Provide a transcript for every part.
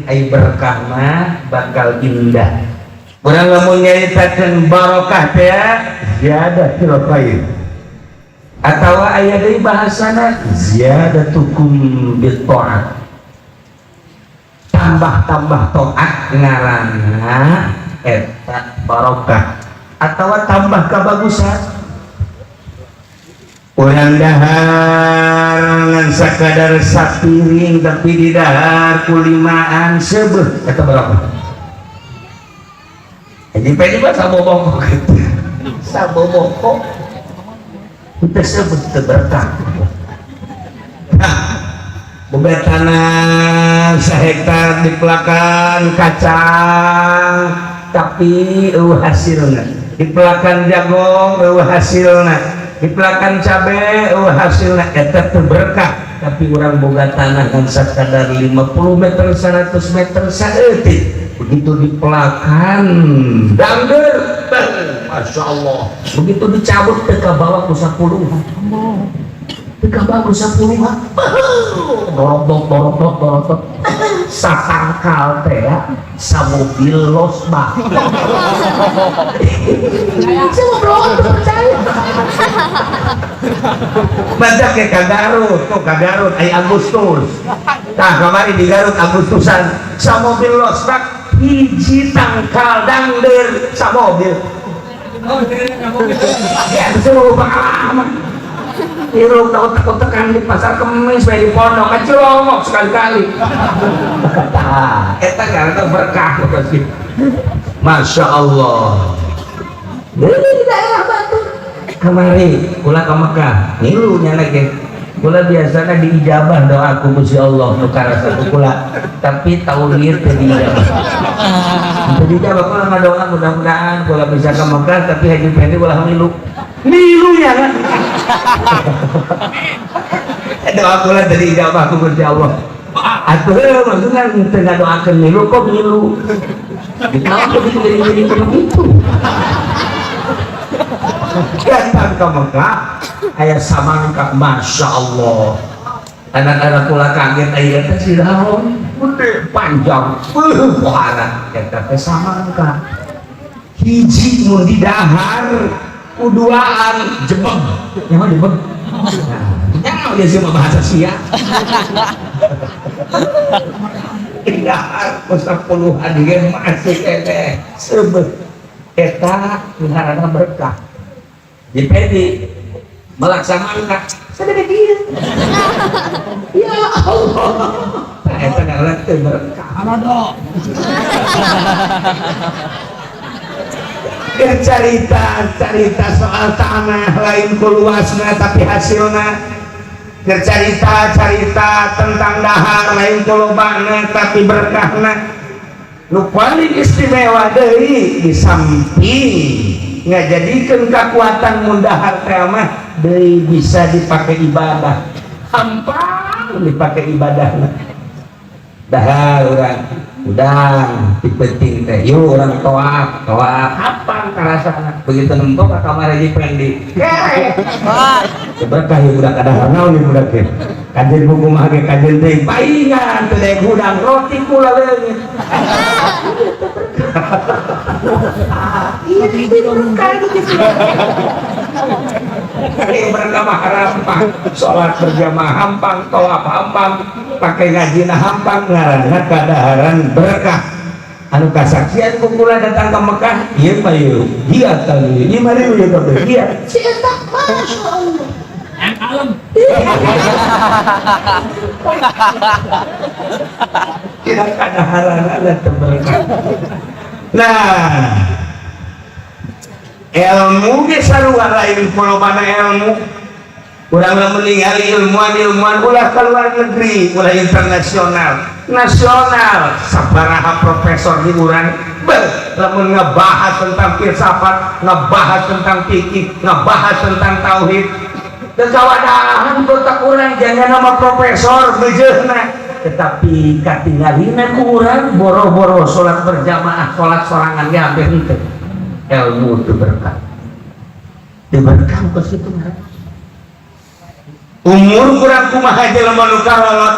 Ai berkah mah bakal indah. Urang lamun nyaritakeun barokah teh ziyadatul khair. Atawa aya deui bahasana ziyadatukum bit ta'at. Tambah-tambah taat ngaranna eta barokah atawa tambah kabagusan. Urang dahar ngan sakadar sapiring tapi didahar ku limaan seubeuh eta barokah. Jadi pedi mah saboboko kitu. Saboboko teu seubeuh teu berkah. Nah, boga tanah sahektar dipelakan kacang tapi eueuh hasilna, dipelakan jagong eueuh hasilna, dipelakan cabe eueuh hasilna, eta teu berkah. Tapi urang boga tanah kan sakadar 50 meter 100 meter saeutik, begitu dipelakan dangder, Masya Allah, begitu dicabut teu kabawa ku 10, teu kabawa ku 10, dorok dorok dorok dorok satangkal teh samobil losbak. Saya mau belum percaya baca ke ka Garut tuh, ka Garut ay Agustus. Tah kamari di Garut Agustusan samobil losbak hiji tangkal dangder samobil. Ya semua pengalaman hirup takut-takutan di pasar Kemis bae di pondok kecil ngomong sekali-kali. Tah eta karena berkah pasti. Masya Allah. Di daerah Batu kamari kula ka Mekah ngilu nya ge kula biasana diijabah doa ku Gusti Allah nu karasa ku kula, tapi tahun ieu teu diijabah, teu diijabah. Kula ngadoa mudah-mudahan kula bisa ke Mekah, tapi Haji Pendi ulah milu milu ya kan doa kula teu diijabah ku Gusti Allah. Atuh maksudnya teu ngadoakeun milu kok milu ditahu begitu jadi begitu. Datang ke Mekah aya samangka, Masya Allah, anak-anak kula kaget, aya teh si daun gede panjang beuh pohara eta teh samangka hiji mun didahar kuduaan jebeng nyaho jebeng. Nah, dia sih mah bahasa sia didahar ku 10-an ge masih keneh seubeuh, eta ngaranna berkah. Di Pedi melaksamangka sadaya dia, ya Allah, nah, eta ngaranna teu berkah. Cerita soal tanah lain ku luasna tapi hasilna, cerita-cerita tentang dahar lain ku lobana tapi berkahna. Nu paling istimewa deui di samping ngajadikeun kekuatan mun dahar teh mah deui bisa dipakai ibadah, hampang dipakai ibadahna. Dahar urang udang ti penting teh yuk urang toaf toaf hampang karasana begitu nempo ka kamar Haji Pendi berkah ieu budak ada naon ieu budak teh kajen buku mah ge kajen teh paingan teu daek hudang roti kula leungit. Iya berkah gitu. Berkah mah hampang, sholat berjamaah hampang, tawaf hampang, pakai ngajina hampang, ngaranna kadaharan berkah. Anu kasaksian ku kula datang ke Mekah, ieu mah ieu, dia tadi, ieu mah ieu kabeh, dia. Si eta Masya Allah. Yang kalem. Tidak kadaharan teu berkah. Nah, ilmu ge sarua lain kolobana ilmu. Urang lamun ningali ilmuwan-ilmuwan ulah ka luar negeri, ulah internasional, nasional sabaraha profesor di urang beuh lamun ngebahas tentang filsafat, ngebahas tentang fikih, ngebahas tentang tauhid, teu kawadahan otak urang jangan nama profesor beujeuna. Tetapi katingalina ku urang boro-boro salat berjamaah, salat sorangan ge hampir henteu. Ilmu itu berkah, itu berkah kos kitu ngaran. Umur kurang kumaha jelema nu karolot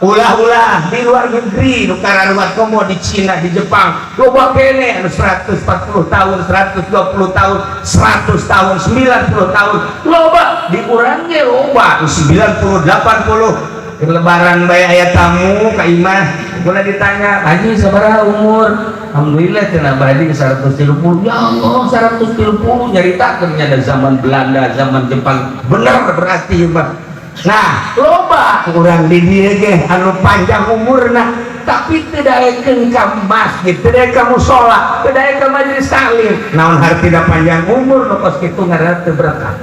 Ulah-ulah di luar negeri nu kararuat komo di Cina, di Jepang loba kene anu 140 tahun, 120 tahun, 100 tahun, 90 tahun loba. Di urang ge loba 90, 80. Lebaran bae aya tamu ka imah, boleh ditanya, "Haji, sabaraha umur?" "Alhamdulillah," cenah, "Bah Haji 130." Ya Allah, 130, nyaritakeun nya zaman Belanda, zaman Jepang. Bener berarti mah. Nah, loba urang di dieu ge anu panjang umurna tapi teu daekeun ka masjid, teu daek ka musola, teu daek ka majelis taklim. Naon hartina panjang umur nu kos kitu? Ngaranna teu berkah.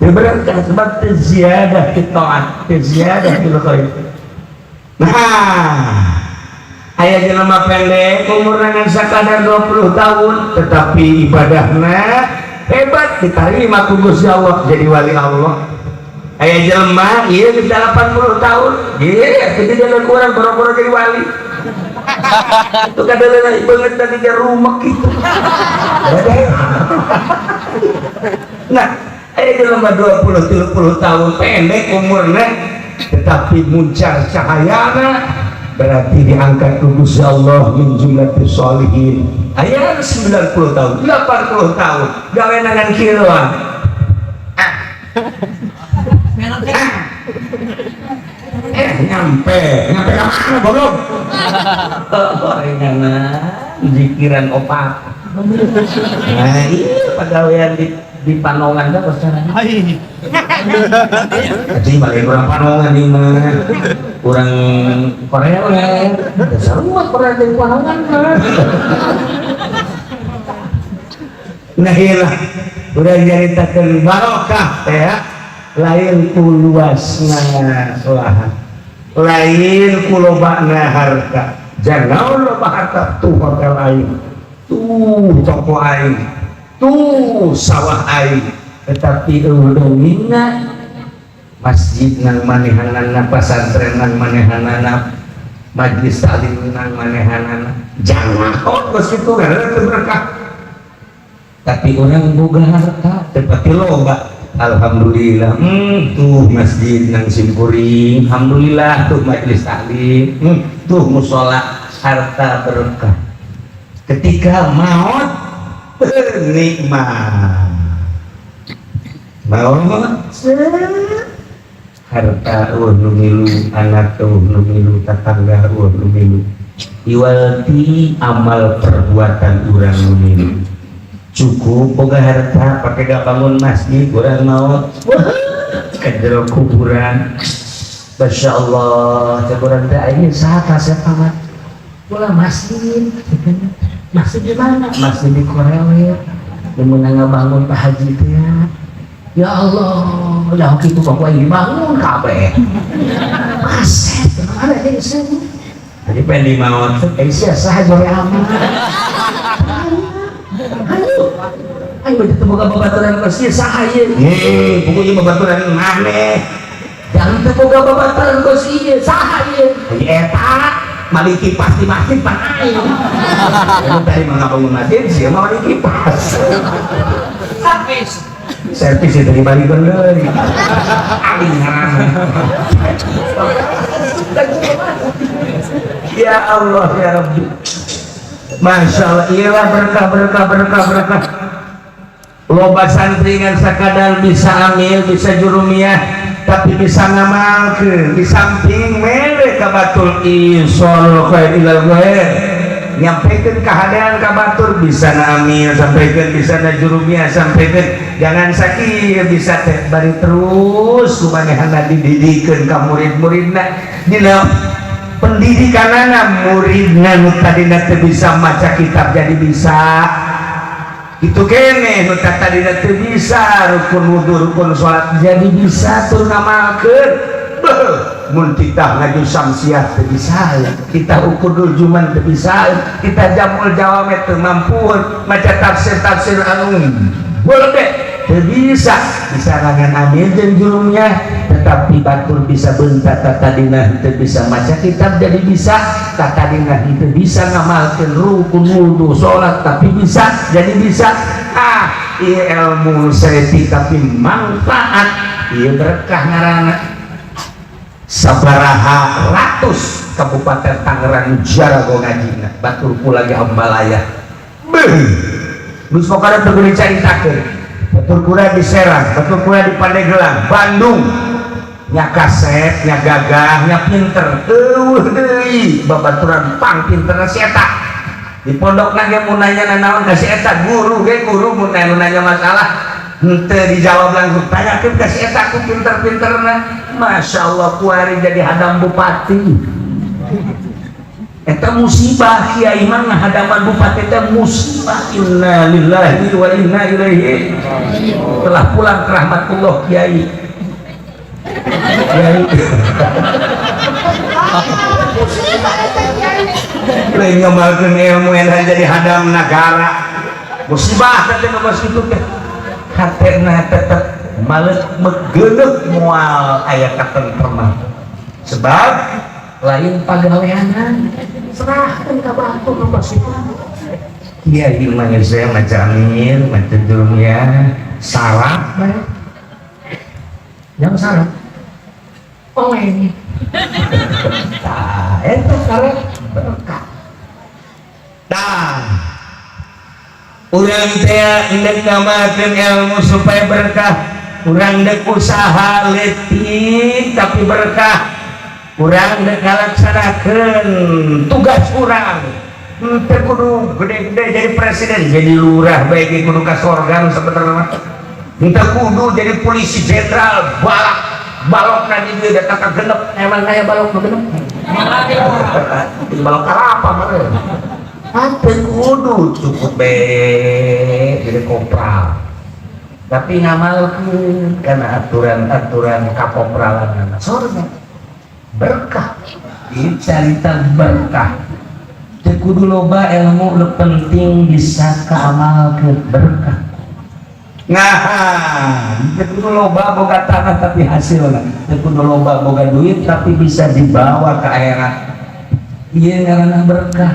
Teu berkah sebab teu ziyadah fi taat, teu ziyadah fil khair. Nah, aya jelema pendek umurna ngan sakadar 20 tahun tetapi ibadahna hebat, diterima ku Gusti Allah, jadi wali Allah. Aya jelema ieu geus 80 tahun, ieu teu jalan kurang boro-boro jadi wali. Itu kadaleuna beungeut tadi ke rumah gitu. Nah, aya jelema 20 30 tahun pendek umurna tetapi muncar cahayana, berarti diangkat ku Gusti Allah min jumlatis sholihin. Aya 90 tahun, 80 tahun gawe ngan kieu. Nyampe nyampe ka mana, goblok? Gorengan zikiran opat. Nah, iya pagawean di Panongan dah kos caranya. Jadi balik kurang Panongan di mah kurang Korea, sarua Korea di Panongan mah. Nah, iyalah udah nyaritakeun barokah teh ya. Lain ku luasna lahan, lain ku lobana harta. Jangan loba harta, tuh hotel aing, tuh toko aing, tuh sawah aing, tetapi eueuh deungina masjid nang manehanana, pasantren nang manehanana, majlis taklim nang manehanana. Jangan oh geus kitu teu berkah. Tapi orang boga harta tepati loba, alhamdulillah, tuh masjid nang simkuring, alhamdulillah tuh majelis taklim, tuh musola, harta berkah. Ketika maut nikmat, maut harta eueuh nu milu, anak eueuh nu milu, tetangga eueuh nu milu, iwal ti amal perbuatan urang nu milu. Cukup boga harta pakai gak bangun masjid, urang maut ke jero kuburan, Masya Allah, cek urang teh, ini saha kasep amat ulah masjid. Masjid di mana? Masjid di Korea nu ngabangun Pak Haji teh. Ya Allah, ya kitu bapak ini bangun kabeh kaset ada di sini. Jadi pengen di maut eh sia saha jore amat. Ayo, ayo begitu boga babaturan kos saha ieu? Heh, pokoknya babaturan maneh. Jangan teu boga babaturan kos ieu, saha ieu? Eta mali kipas di masjid pan aing. Anu tadi mah ngabangun masjid, sia mah mali kipas. Servis. Servis itu dibalikeun deui. Aing ngaranna. Ya Allah ya Rabbi. Masya Allah, iyalah berkah berkah berkah berkah. Loba santri ngan sakadar bisa amil, bisa jurumiyah, tapi bisa ngamalkeun. Di samping mere ka batur isol khair ilal ghair, nyampaikan keadaan ka batur, bisa na amil sampaikan, bisa na jurumiyah sampaikan. Jangan sakit bisa teh bari terus kumanehana dididikeun ka murid-muridna dina pendidikanana. Muridna nu tadina teu bisa maca kitab jadi bisa itu kene, nu tadina teu bisa rukun wudu, rukun salat jadi bisa tur ngamalkeun. Beuh, mun kita ngaju samsiah teu bisa, kita ukudul juman teu bisa, kita jamul jawame teu mampu, maca tafsir-tafsir anu boleh teu bisa, bisa ngan amil jeung jurumnya, tetapi batur bisa bentak tadina teu bisa maca kitab jadi bisa, tadina teu bisa ngamalkeun rukun wudu salat tapi bisa jadi bisa. Ah, ieu ilmu saeutik tapi manfaat, ieu berkah ngaranna. Sabaraha ratus Kabupaten Tangerang jarago ngajina, batur kula ge ambalaya. Beuh, geus pokona teu kudu dicaritakeun. Batur kula di Serang, batur kula di Pandeglang, Bandung, nya kasep, nya gagah, nya pinter, euweuh deui babaturan pang pinterna si eta. Di pondok ge mun nanya nanaon ka si eta, guru ge guru mun nanya masalah henteu dijawab langsung, tanyakeun ka si eta ku pinter-pinterna. Masya Allah, kuari jadi hadam bupati. Eta musibah, kiai mah ngahadaman bupati teh musibah. Inna lillahi wa inna ilaihi, telah pulang ke rahmatullah kiai kiai. Musibah eta kiai. Lain ngamalkeun ilmu yang jadi hadam negara, musibah teh. Nu kos kitu teh hatena tetep maleuk megeuleuh, moal aya katentreman, sebab lain pagaweanan, serahkan ka batur. Nu kos kitu kiai mah geus mah jamir mah ya sarap bae, jangan sarap. Oleng. Tah, eta karek berkah. Tah, urang teh endek ngamalkeun ilmu supaya berkah, urang dek usaha leutik tapi berkah, urang dek ngalaksanakeun tugas urang teu kudu gede-gede jadi presiden, jadi lurah bae ge kudu ka sorga. Nu sabenerna mah henteu kudu jadi polisi jenderal, balak balok na di dieu datang ka genep. Emang aya balok nu genep? Di balok kalapa meureun. Teu kudu, cukup be jadi kopral tapi ngamalkeun karena aturan-aturan kakopralan, sorga berkah. Ini carita berkah. Teu kudu loba ilmu, nu penting bisa kaamalkeun, berkah. Nah, teu kudu loba boga tanah tapi hasilna, teu kudu loba boga duit tapi bisa dibawa ke akhirat. Ieu ngaranna berkah.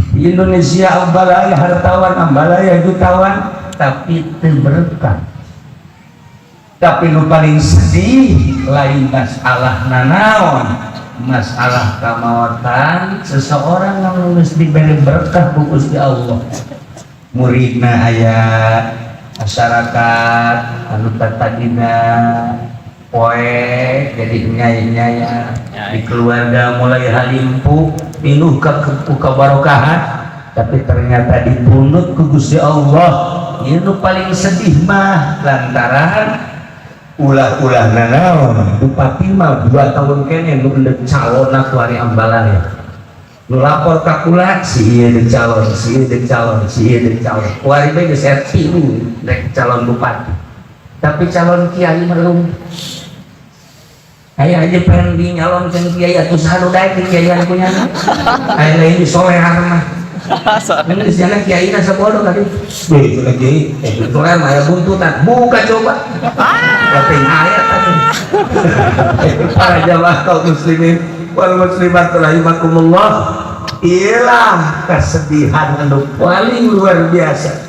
Di Indonesia ambalaya hartawan, ambalaya jutawan, tapi teu berkah. Tapi nu paling sedih lain masalah nanaon, masalah kamaotan seseorang yang geus diberi berkah ku Gusti Allah, muridna aya, masyarakat anu tadina poe jadi nyai-nyaya, di keluarga mulai halimpu pinuh ka kabarokahan, tapi ternyata dipundut ku Gusti Allah. Itu paling sedih mah lantaran ulah-ulah nanaon, bupati mah 2 tahun kene nu endek calon kuari ambalaya, nu lapor ka kula, si ieu deuk calon, si ieu deuk calon, si ieu deuk calon. Kuari bae geus aya tilu rek calon bupati, tapi calon kiai merung aya aja pengen di nyalonkeun kiai. Atuh saha nu daek di kiaian punya aya lain di solear mah. Ini di sana kiai na sabodo tadi. Beh, itu lagi. Eh, solear mah aya buntutan. Buka coba. Tapi ayat tadi. Para jamaah kaum muslimin wal muslimat rahimakumullah. Iyalah kesedihan anu paling luar biasa.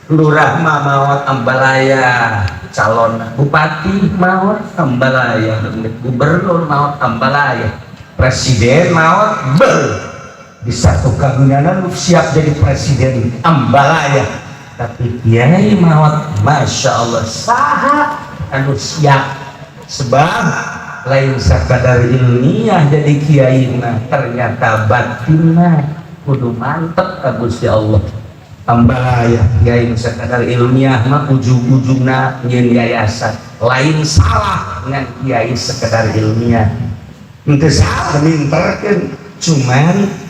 Lurah mah maot ambalaya calon bupati, maot ambalaya gubernur, maot ambalaya presiden, maot bel di satu kagunanan lu siap jadi presiden ambalaya, tapi kiai maot, masya Allah, saha anu siap? Sebab lain sakadar ilmiah jadi kiai mah, ternyata batinna kudu mantep ka Gusti Allah. Ambalaya kiai sakadar ilmiah mah ujung-ujungna nyeun yayasan. Lain salah ngan kiai sekedar ilmiah henteu salah minterkeun, cuman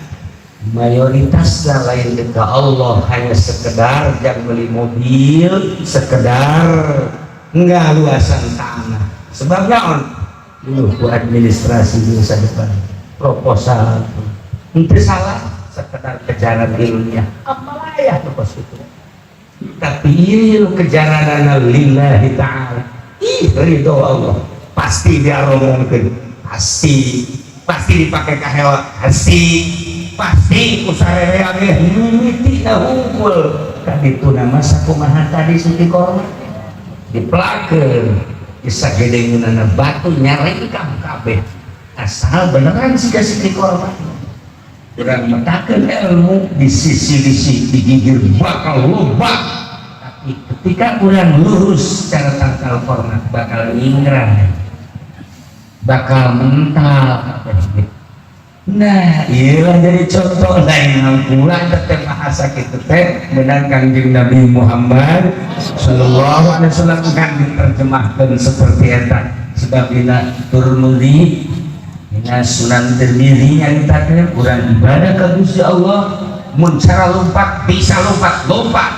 mayoritasnya lain ke Allah, hanya sekedar yang beli mobil, sekedar enggak luasan tanah. Sebabnya on lu ku administrasi di masa depan proposal itu salah, sekedar kejaran ilmiah amalaya tuh pas itu, tapi ini kejaran lillahi ta'ala. Ih, ridho Allah pasti dia ngomongkeun, pasti pasti dipakai kahewa, pasti pasti usarerea ge mimiti hungkul. Kaditu nama sakumaha tadi Siti Korma dipelakeun, bisa gedengeunana batu nyaringkam kabeh. Asal beneran sih kasih korban. Urang metakeun ilmu di sisi-sisi digigir bakal loba. Tapi ketika urang lurus secara tangkal format bakal ingrang, bakal mental. Nah, iyalah jadi contoh lain pula teh bahasa kitu teh menang Kangjeng Nabi Muhammad sallallahu alaihi wasallam kan diterjemahkan seperti eta. Sebab dina Tirmizi, dina Sunan Tirmizi nyaritakeun urang ibadah ka Gusti Allah mun cara lompat bisa lompat, lompat.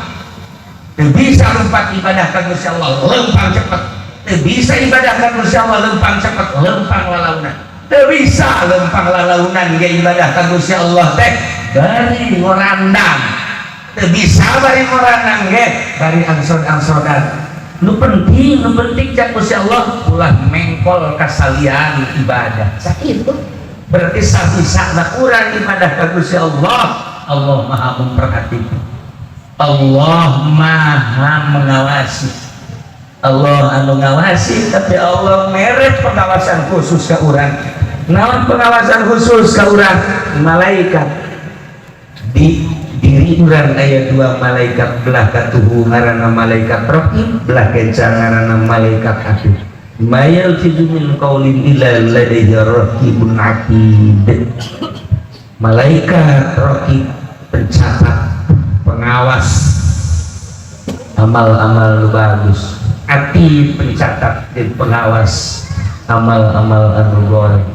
Teu bisa lompat ibadah ka Gusti Allah, lempang cepet. Teu bisa ibadah ka Gusti Allah, lempang cepet, lempang lalaunan. Teu bisa lempang lalaunan ge ibadah ka Gusti Allah teh bari ngorandang. Teu bisa bari ngorandang ge bari angsod-angsodan. Nu penting cak Gusti Allah ulah mengkol kasalian ibadah. Sakitu. Berarti sabisana urang ibadah ka Gusti Allah, Allah Maha memperhatikan. Allah Maha mengawasi. Allah anu ngawasi, tapi Allah mere pengawasan khusus ke urang. Naon pengawasan khusus ke urang? Malaikat. Di diri urang aya dua malaikat, belah katuhu ngaranna malaikat raqib, belah kenca ngaranna malaikat atid. Ma yalfizu min qaulin illa ladaihi raqibun atid. Malaikat raqib pencatat, pengawas amal-amal nu bagus, atid pencatat dan pengawas amal-amal anu goreng.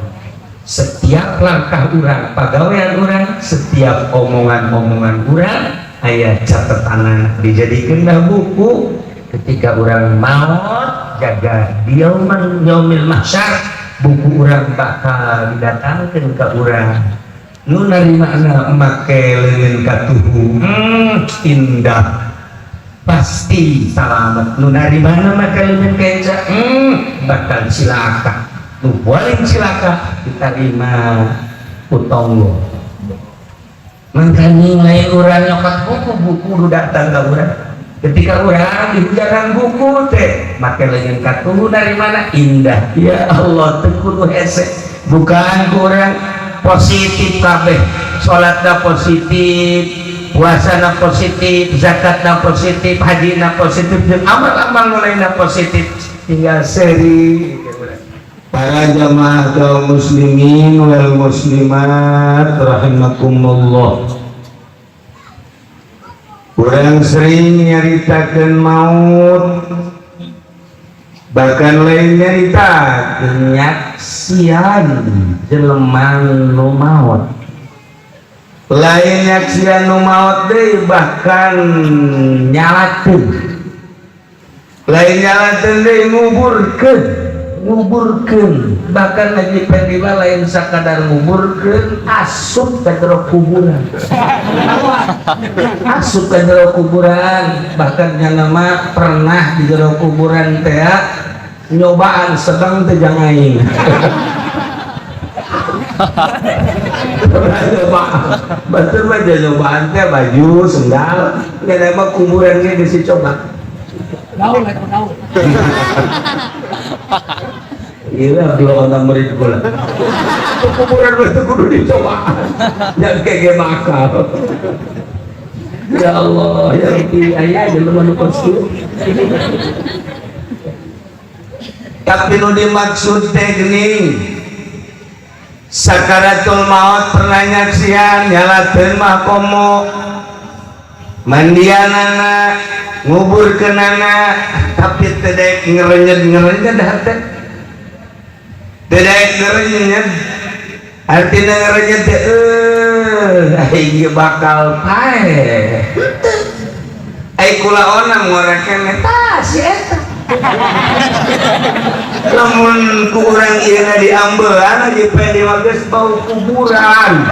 Setiap langkah urang, pagawean urang, setiap omongan-omongan urang aya catatan, dijadikan dah buku. Ketika urang maut jaga di yauman yaumil mahsyar, buku urang bakal didatangkan ke urang. Nu narimana make leungeun katuhu, indah, pasti selamat. Nu narimana make leungeun kenca, bakal cilaka. Nu paling cilaka diterima ku tonggo. Makanya lain urang nyokot buku, buku nu datang ke urang. Ketika urang dihujakan buku teh make leungeun katuhu dari mana indah, ya Allah, teu kudu hese. Bukan kurang positif kabeh, salatna positif, puasana positif, zakatna positif, hajina positif, jeung amal-amal nu lainna positif, tinggal seri. Para jamaah kaum muslimin wal muslimat rahimakumullah, kurang sering nyaritakeun maut, bahkan lain nyarita nyaksian jelema nu maot, lain nyaksian nu maot deui, bahkan nyalakeun, lain nyalakeun deui, nguburkeun. Nguburkeun, bahkan lagi pendiwa lain sakadar nguburkeun, asup ke jero kuburan, asup ke jero kuburan. Bahkan nyana mah pernah di jero kuburan teh nyobaan sedang teh jang aing. Pernah nyobaan batur mah, nyobaan teh baju sendal, nyana mah kuburan ge geus dicoba. Gaul, eta gaul. Iya, belum orang murid kula. Kuburan mah teu kudu dicoba. Yang kayak makal. Ya Allah, ya Rabbi, aya jelema nu kos kieu. Tapi nu dimaksud teh geuning sakaratul maut pernah nyaksian nyalakeun mah komo mandianana, nguburkeunana, tapi teu daek ngerenyet-ngerenyet hate, teu daek ngerenyet. Artina ngerenyet teh aing ge bakal paeh. Ai kula onang ngora keneh tah si eta. Lamun ku urang ieu diambean aja pede mah geus bau kuburan,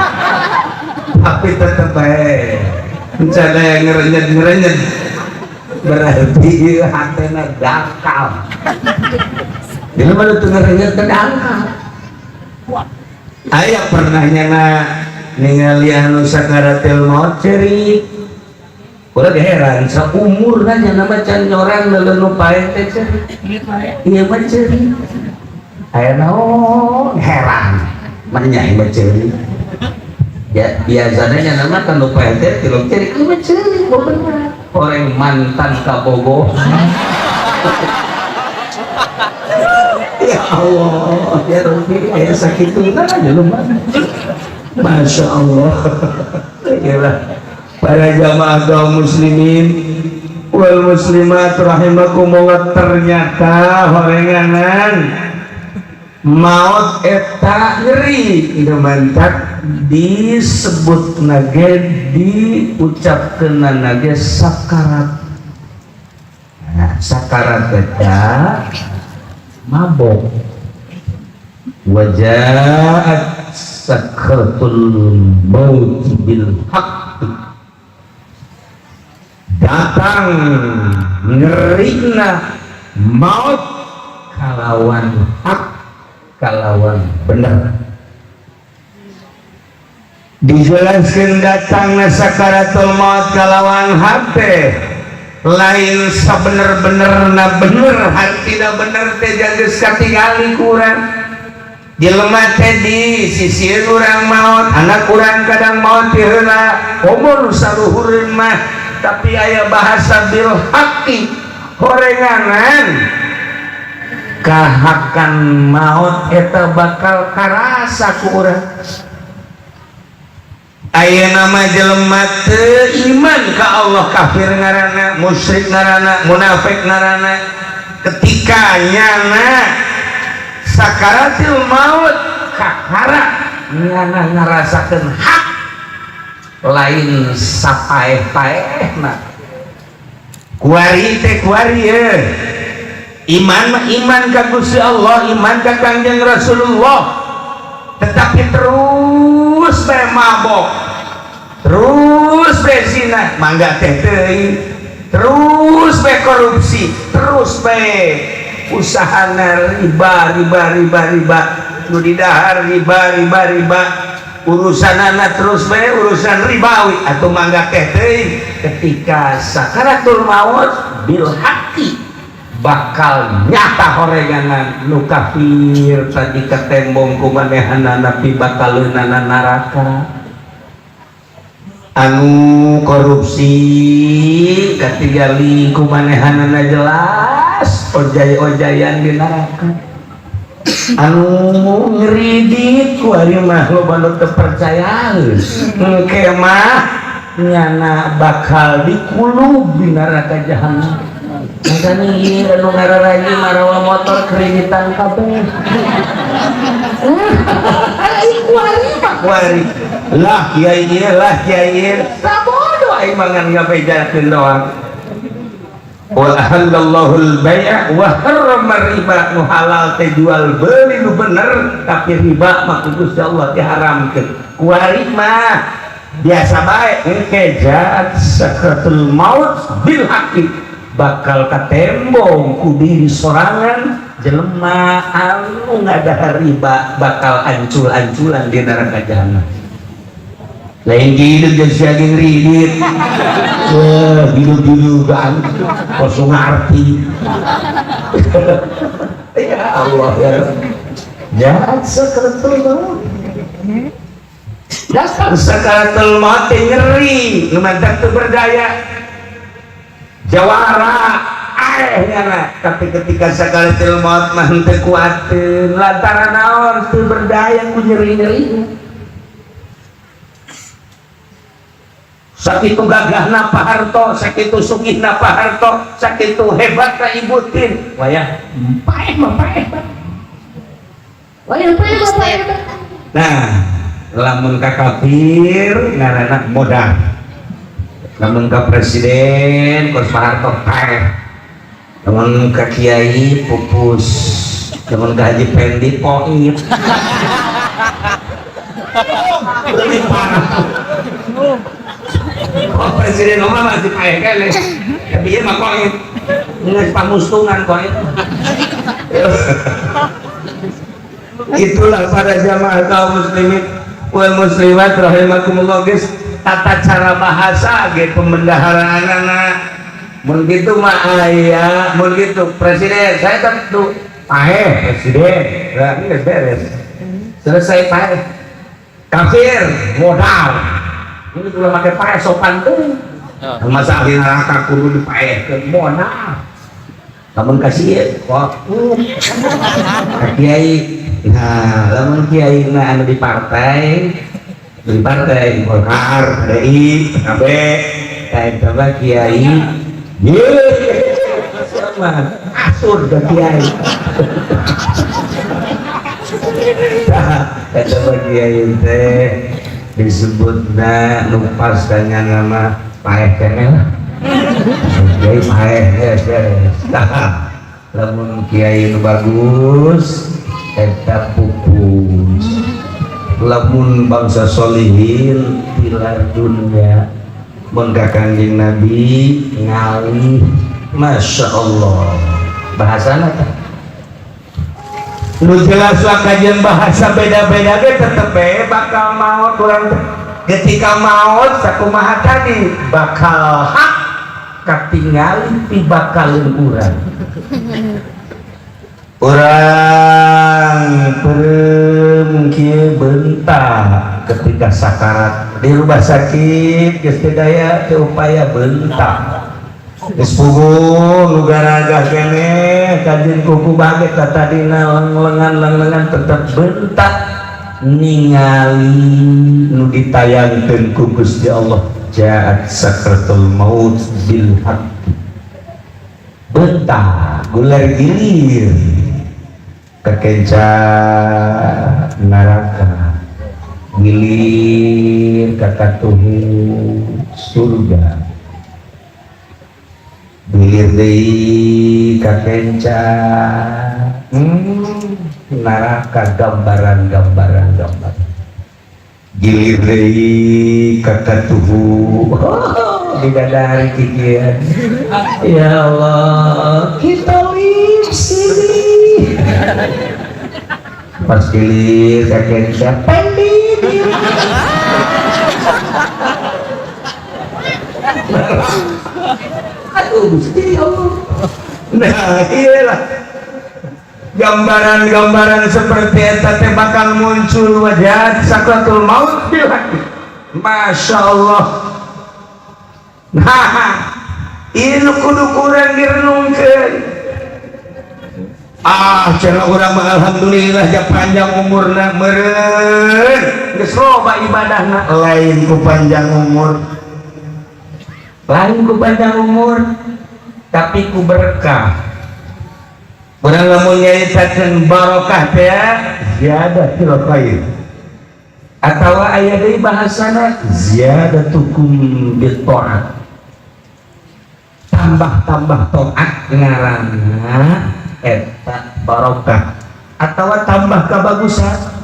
tapi tetep bae rencana yang ngerenyet-ngerenyet, berarti ieu hatena dangkal. Bila mana tuh ngerenyet teh dangkal. Aya pernah nyana ningali anu sakaratil maut cerik. Urang heran, saumurna nyana mah can nyorang leuleun nu paeh teh cerik. Ieu mah cerik. Aya naon heran manya mah ceuri. Ya biasanya nya nama kan nu paeh teh tilok ceurik ieu mah ceurik bener. Orang mantan kabogoh. Ya Allah, ya Rabbi, aya sakituna jelema. Masya Allah. Yalah para jamaah kaum muslimin wal muslimat rahimakumullah, ternyata horenganan maut eta nyeri mantap disebut nage diucapkeun nage sakarat. Nah, sakarat eta mabok. Wajaat sakratul maut bil haqq, datang nyerina maut kalawan hak, kalawan bener. Dijelaskan datangna sakaratul maut kalawan hak teh lain sabener-benerna bener, hartina bener teh geus katingali kurang. Jelema teh di sisi urang maut, anak urang kadang maut ti heula, umur saluhureun mah, tapi aya bahasa bil haqqi, horenganan kahakan maut eta bakal karasa ku urang. Ayeuna mah jelema teu iman ka Allah, kafir ngaranna, musyrik ngaranna, munafik ngaranna. Ketika nyana sakaratil maut kakara nyana ngarasakeun hak lain sapaeh-paehna. Kuari teh kuari ye. Iman mah iman ka Gusti Allah, iman ka Kangjeng Rasulullah, tetapi terus bae mabok, terus bae zina, mangga teh teuing, terus bae korupsi, terus bae usahana riba riba riba riba, nu didahar riba riba riba, urusanana terus bae urusan ribawi atau mangga teh teuing. Ketika sakaratul maut bil haqqi bakal nyata horenganan nu kafir tadi katembong ku manehanana pibakaleunana neraka, anu korupsi katingali ku manehanana jelas ojay-ojayan di neraka, anu ngeridit ku ari mah loba nu teu percaya engke mah nyana bakal dikulub di neraka jahanam. Makanya ieu anu ngararaji marawa motor kreditan kabeh. Kuari mah kuari. Lah kiai ieu, lah kiai ieu. Sabodo aing mangan ngabejakeun doang. Wa ahallallahu al-bai'a wa harrama riba, nu halal teh jual beli nu bener, tapi riba mah ku Gusti Allah diharamkeun. Kuari mah biasa bae engke jaat sakratul maut bil haqqi, bakal katembong ku diri sorangan jelema anu ngadahar riba bakal ancul-anculan di neraka jahanam. Lain hidup jeung sia jeung ridit. Wah, hidup-hidupan kosong arti. Ya Allah ya Rabb. Jahat sakratul maut. Datang sakaratul maut nyeri, nu mantak teu berdaya. Jawara aeh nyana, tapi ketika sakaratul maut mah henteu kuateun lantaran naon teu berdaya ku nyeri-nyeri. Sakitu gagahna Pak Harto, sakitu sugihna Pak Harto, sakitu hebatna Ibu Tin. Wayah paeh mah paeh. Wayah paeh mah paeh. Nah, lamun ka kafir ngaranna modal. Lamun ka presiden kos Pak Harto paeh. Lamun ka kiai pupus. Lamun ka Haji Pendi poit. Lebih parah. Oh, presiden Obama masih paeh kene. Tapi ieu mah koit. Geus pamustungan koit. Itulah para jamaah kaum muslimin wal muslimat rahimakumullah, guys. Tata cara bahasa ge pembendaharaanana. Mun kitu mah aya, mun kitu presiden saya tentu Paeh presiden, nah, ini beres. Selesai paeh. Kafir modal. Ini ulah make paeh sopan teh. Masa ahli neraka kudu dipaehkeun modal. Lamun kasih kok kiai, nah lamun kiai na anu di partai Golkar, PDI, PKB, kayak coba kiai, sama asur ke kiai, kayak coba kiai teh disebutna lupas tanya nama paeh keneh lah, kiai paeh beres, nah lamun kiai nu bagus eta pupus. Lamun bangsa solihin pilar dunia mun ka Kangjeng Nabi ngalih Masya Allah bahasana teh nu jelas kajian bahasa beda-beda ge tetep bae bakal maot urang ketika maot sakumaha tadi bakal hak katingali ti bakaleun urang orang peureum kieu bentak ketika sakarat di rumah sakit geus teu daya teu upaya bentak geus puguh nu garagah keneh kajeun kuku bage ka tadina lenglengan-lenglengan tetep bentak ningali nu ditayangkeun ku Gusti Allah jaat sakratul maut bil haqq bentak gular gilir kekenca neraka gilir kakatuhu surga gilir deui kakenca neraka gambaran-gambaran gambar gilir deui kakatuhu bidadari kikian ya Allah kita live sini pas gilir kakenca pendi aduh Gusti Allah. Nah iyalah gambaran-gambaran seperti eta teh bakal muncul wajah sakratul maut bil haqq. Masya Allah. Nah ini kudu kurang direnungkeun. Ah cenah urang mah alhamdulillah ja panjang umurna meureun geus loba ibadahna lain ku panjang umur lain ku panjang umur tapi ku berkah. Urang lamun nyaritakeun barokah teh ziyadatul khair atawa aya deui bahasana ziyadatukum bit ta'at tambah-tambah taat ngaranna eta barokah atawa tambah kabagusan.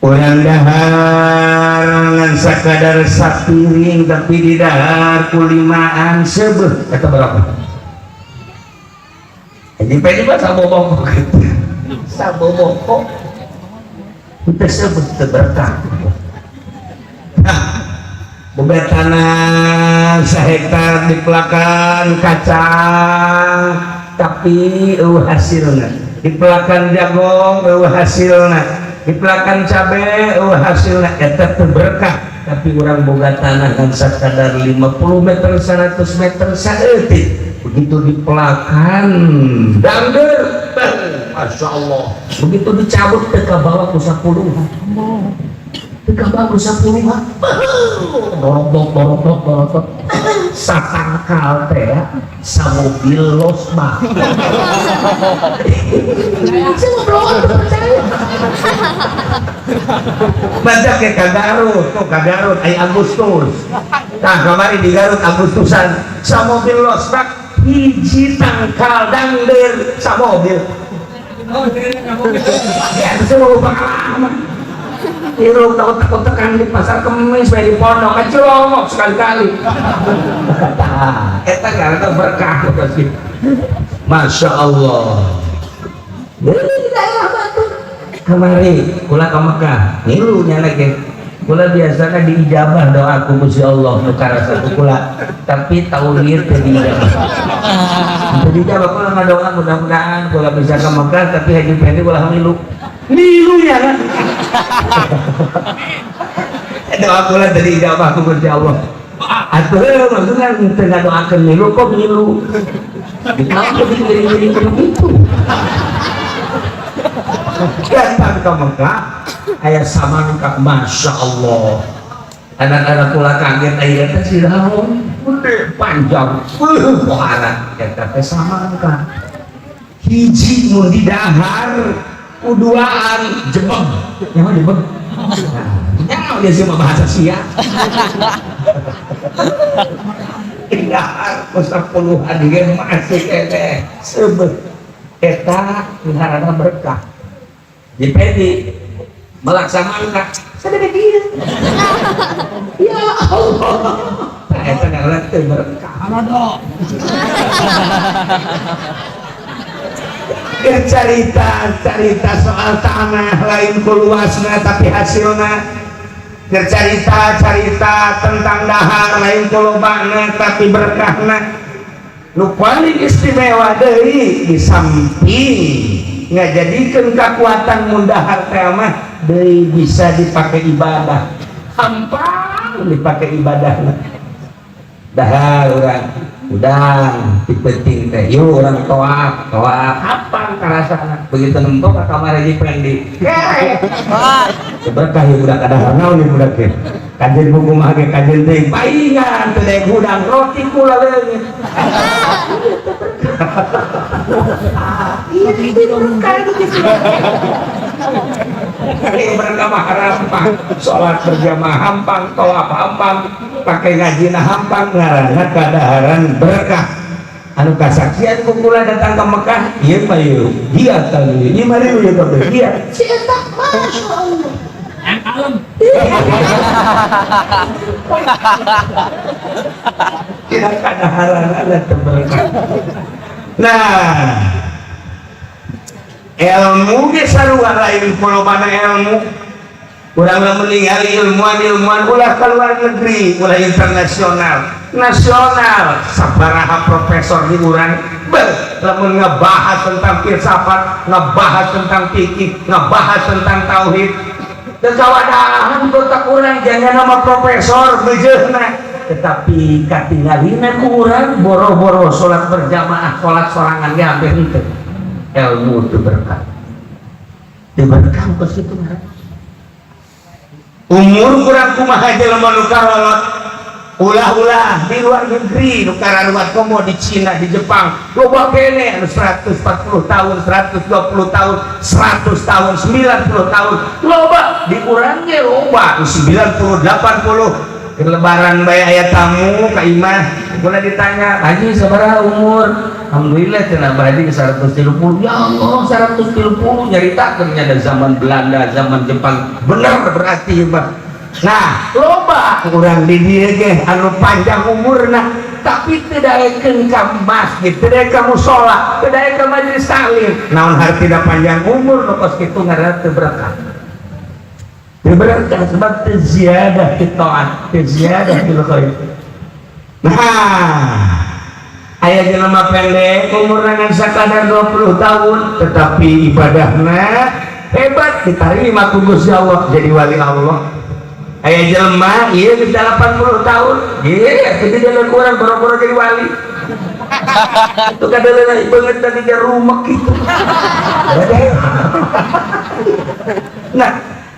Urang dahar ngan sakadar sapiring tapi didahar ku limaan seubeuh eta barokah. Jadi pedi mah saboboko kitu. Saboboko teu seubeuh teu berkah. Nah, boga tanah sahektar dipelakan kacang tapi eueuh hasilna, dipelakan jagong eueuh hasilna, dipelakan cabe eueuh hasilna, eta teu berkah. Tapi urang boga tanah kan sakadar 50 meter 100 meter saeutik begitu dipelakan dangder Masya Allah begitu dicabut teu kabawa ku 10 teu kabawa ku 10 dorok dorok dorok dorok satangkal teh samobil losbak. Saya ngobrol percaya. Baca ke Garut tuh ka Garut ai Agustus. Tah kamari di Garut Agustusan samobil losbak hiji tangkal dangder samobil. Ya saya mau pengalaman. Hirup takut-takut tekan di pasar Kemis bae di pondok kan cilongok sekali-kali. Eta karena berkah pasti. Masya Allah. Di daerah Batu. Kamari kula ka Mekah, ngilu nya ge. Kula biasanya diijabah doa ku Gusti Allah nu karasa ku kula, tapi tahun ieu teu diijabah. Teu diijabah kula ngadoa mudah-mudahan kula bisa ke Mekah, tapi Haji Pendi kula milu. Milu ya kan? Doa kula teu diijabah ku Gusti Allah. Atuh maksudnya teu ngadoakeun milu kok milu. Kenapa digiring-giring begitu? Datang ke Mekah, aya samangka, Masya Allah. Anak-anak kula kaget aya teh si naon gede panjang, pohara eta teh samangka. Hiji mun didahar kuduaan jebeg. Nyaho jebeg? Nyaho dia sih mah bahasa sia. Didahar ku 10-an ge masih keneh seubeuh. Eta ngaranna berkah. Di pedi melaksamangka sadaya dia. Ya Allah. Nah, eta ngaranna teu berkah. Arodo. Cerita-cerita soal tanah lain ku luasna tapi hasilna. Cerita-cerita tentang dahar lain ku lobana tapi berkahna. Nu paling istimewa deui di samping ngajadikeun kekuatan mun dahar teh mah deui bisa dipakai ibadah. Hampang dipakai ibadahna. Dahar urang udang dipenting teh yuk urang toak toak hampang karasana begitu nempo ka kamar Haji Pendi. Berkah ieu budak kadahar naon ieu budak teh. Kajen buku mah ge kajen teh paingan teu daek hudang roti kula leungit. Berkah mah hampang, salat berjamaah hampang, tawaf hampang, pakai ngajina hampang, ngaranna kadaharan berkah. Anu kasaksian ku kula datang ke Mekah, ieu mah ieu, dia tadi, ieu mah rieu kabeh, dia. Si eta Masya Allah. Yang kalem. Tidak kadaharan ada berkah. Nah, ilmu ge sarua lain kulobana ilmu. Urang lamun ningali ilmuwan-ilmuwan ulah ka luar negeri, ulah internasional, nasional sabaraha profesor di urang beuh lamun ngebahas tentang filsafat, ngebahas tentang fikih, ngebahas tentang tauhid. Teu kawadahan botak urang jangan nama profesor beujeuna, tetapi katingalina ku urang boro-boro salat berjamaah, salat sorangan ge hampir henteu. Ilmu itu berkah. Teu berkah kos kitu ngaranna. Umur kurang kumaha jelema nu karolot ulah-ulah di luar negeri nu kararuat komo di Cina, di Jepang loba kene anu 140 tahun, 120 tahun, 100 tahun, 90 tahun loba di urang ge loba 90, 80. Lebaran bae aya tamu ka imah kula ditanya, "Haji sabaraha umur?" Alhamdulillah cenah Bah Haji 130. Ya Allah, 130 nyaritakeun nya da zaman Belanda, zaman Jepang. Bener berarti mah. Nah, loba urang di dieu ge anu panjang umurna tapi teu daekeun ka masjid, teu daek ka musala, teu daek ka majelis taklim. Naon hartina panjang umur nu kos kitu ngaranna teu berkah. Teu berkah sebab teu ziyadah fi taat, teu ziyadah fil khair. Nah, aya jelema pendek umurna ngan sakadar 20 tahun tetapi ibadahna hebat diterima ku Gusti Allah jadi wali Allah. Aya jelema ieu geus 80 tahun, ieu atuh di jalan urang boro-boro jadi wali. Itu kadaleuna beungeut tadi ge rumek kitu. Nah,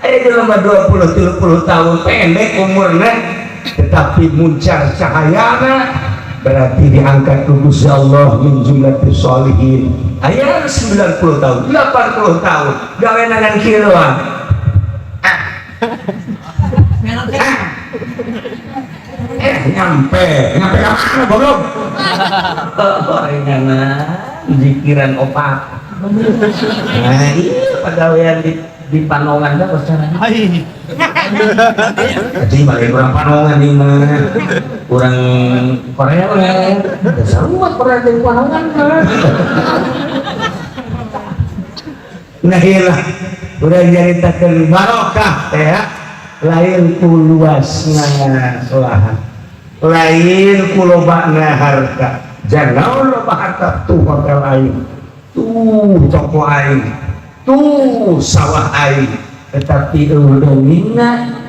aya jelema 20 30 tahun pendek umurna tetapi muncar cahayana berarti diangkat ku Gusti Allah min jumlatis sholihin. Aya 90 tahun, 80 tahun gawe ngan kieu doang. Nyampe nyampe ka mana goblok? Gorengan zikiran opat. Nah, iya pagawean di Panongan dah kos caranya. Jadi balik kurang Panongan di mana? Kurang Korea we. Sarua Korea di Panongan mah. Nah iyalah, udah nyaritakeun barokah teh ya. Lain ku luasna lahan, lain ku lobana harta. Jangan loba harta, tuh hotel aing, tuh toko aing, tuh sawah aing, tetapi euweuh dongengna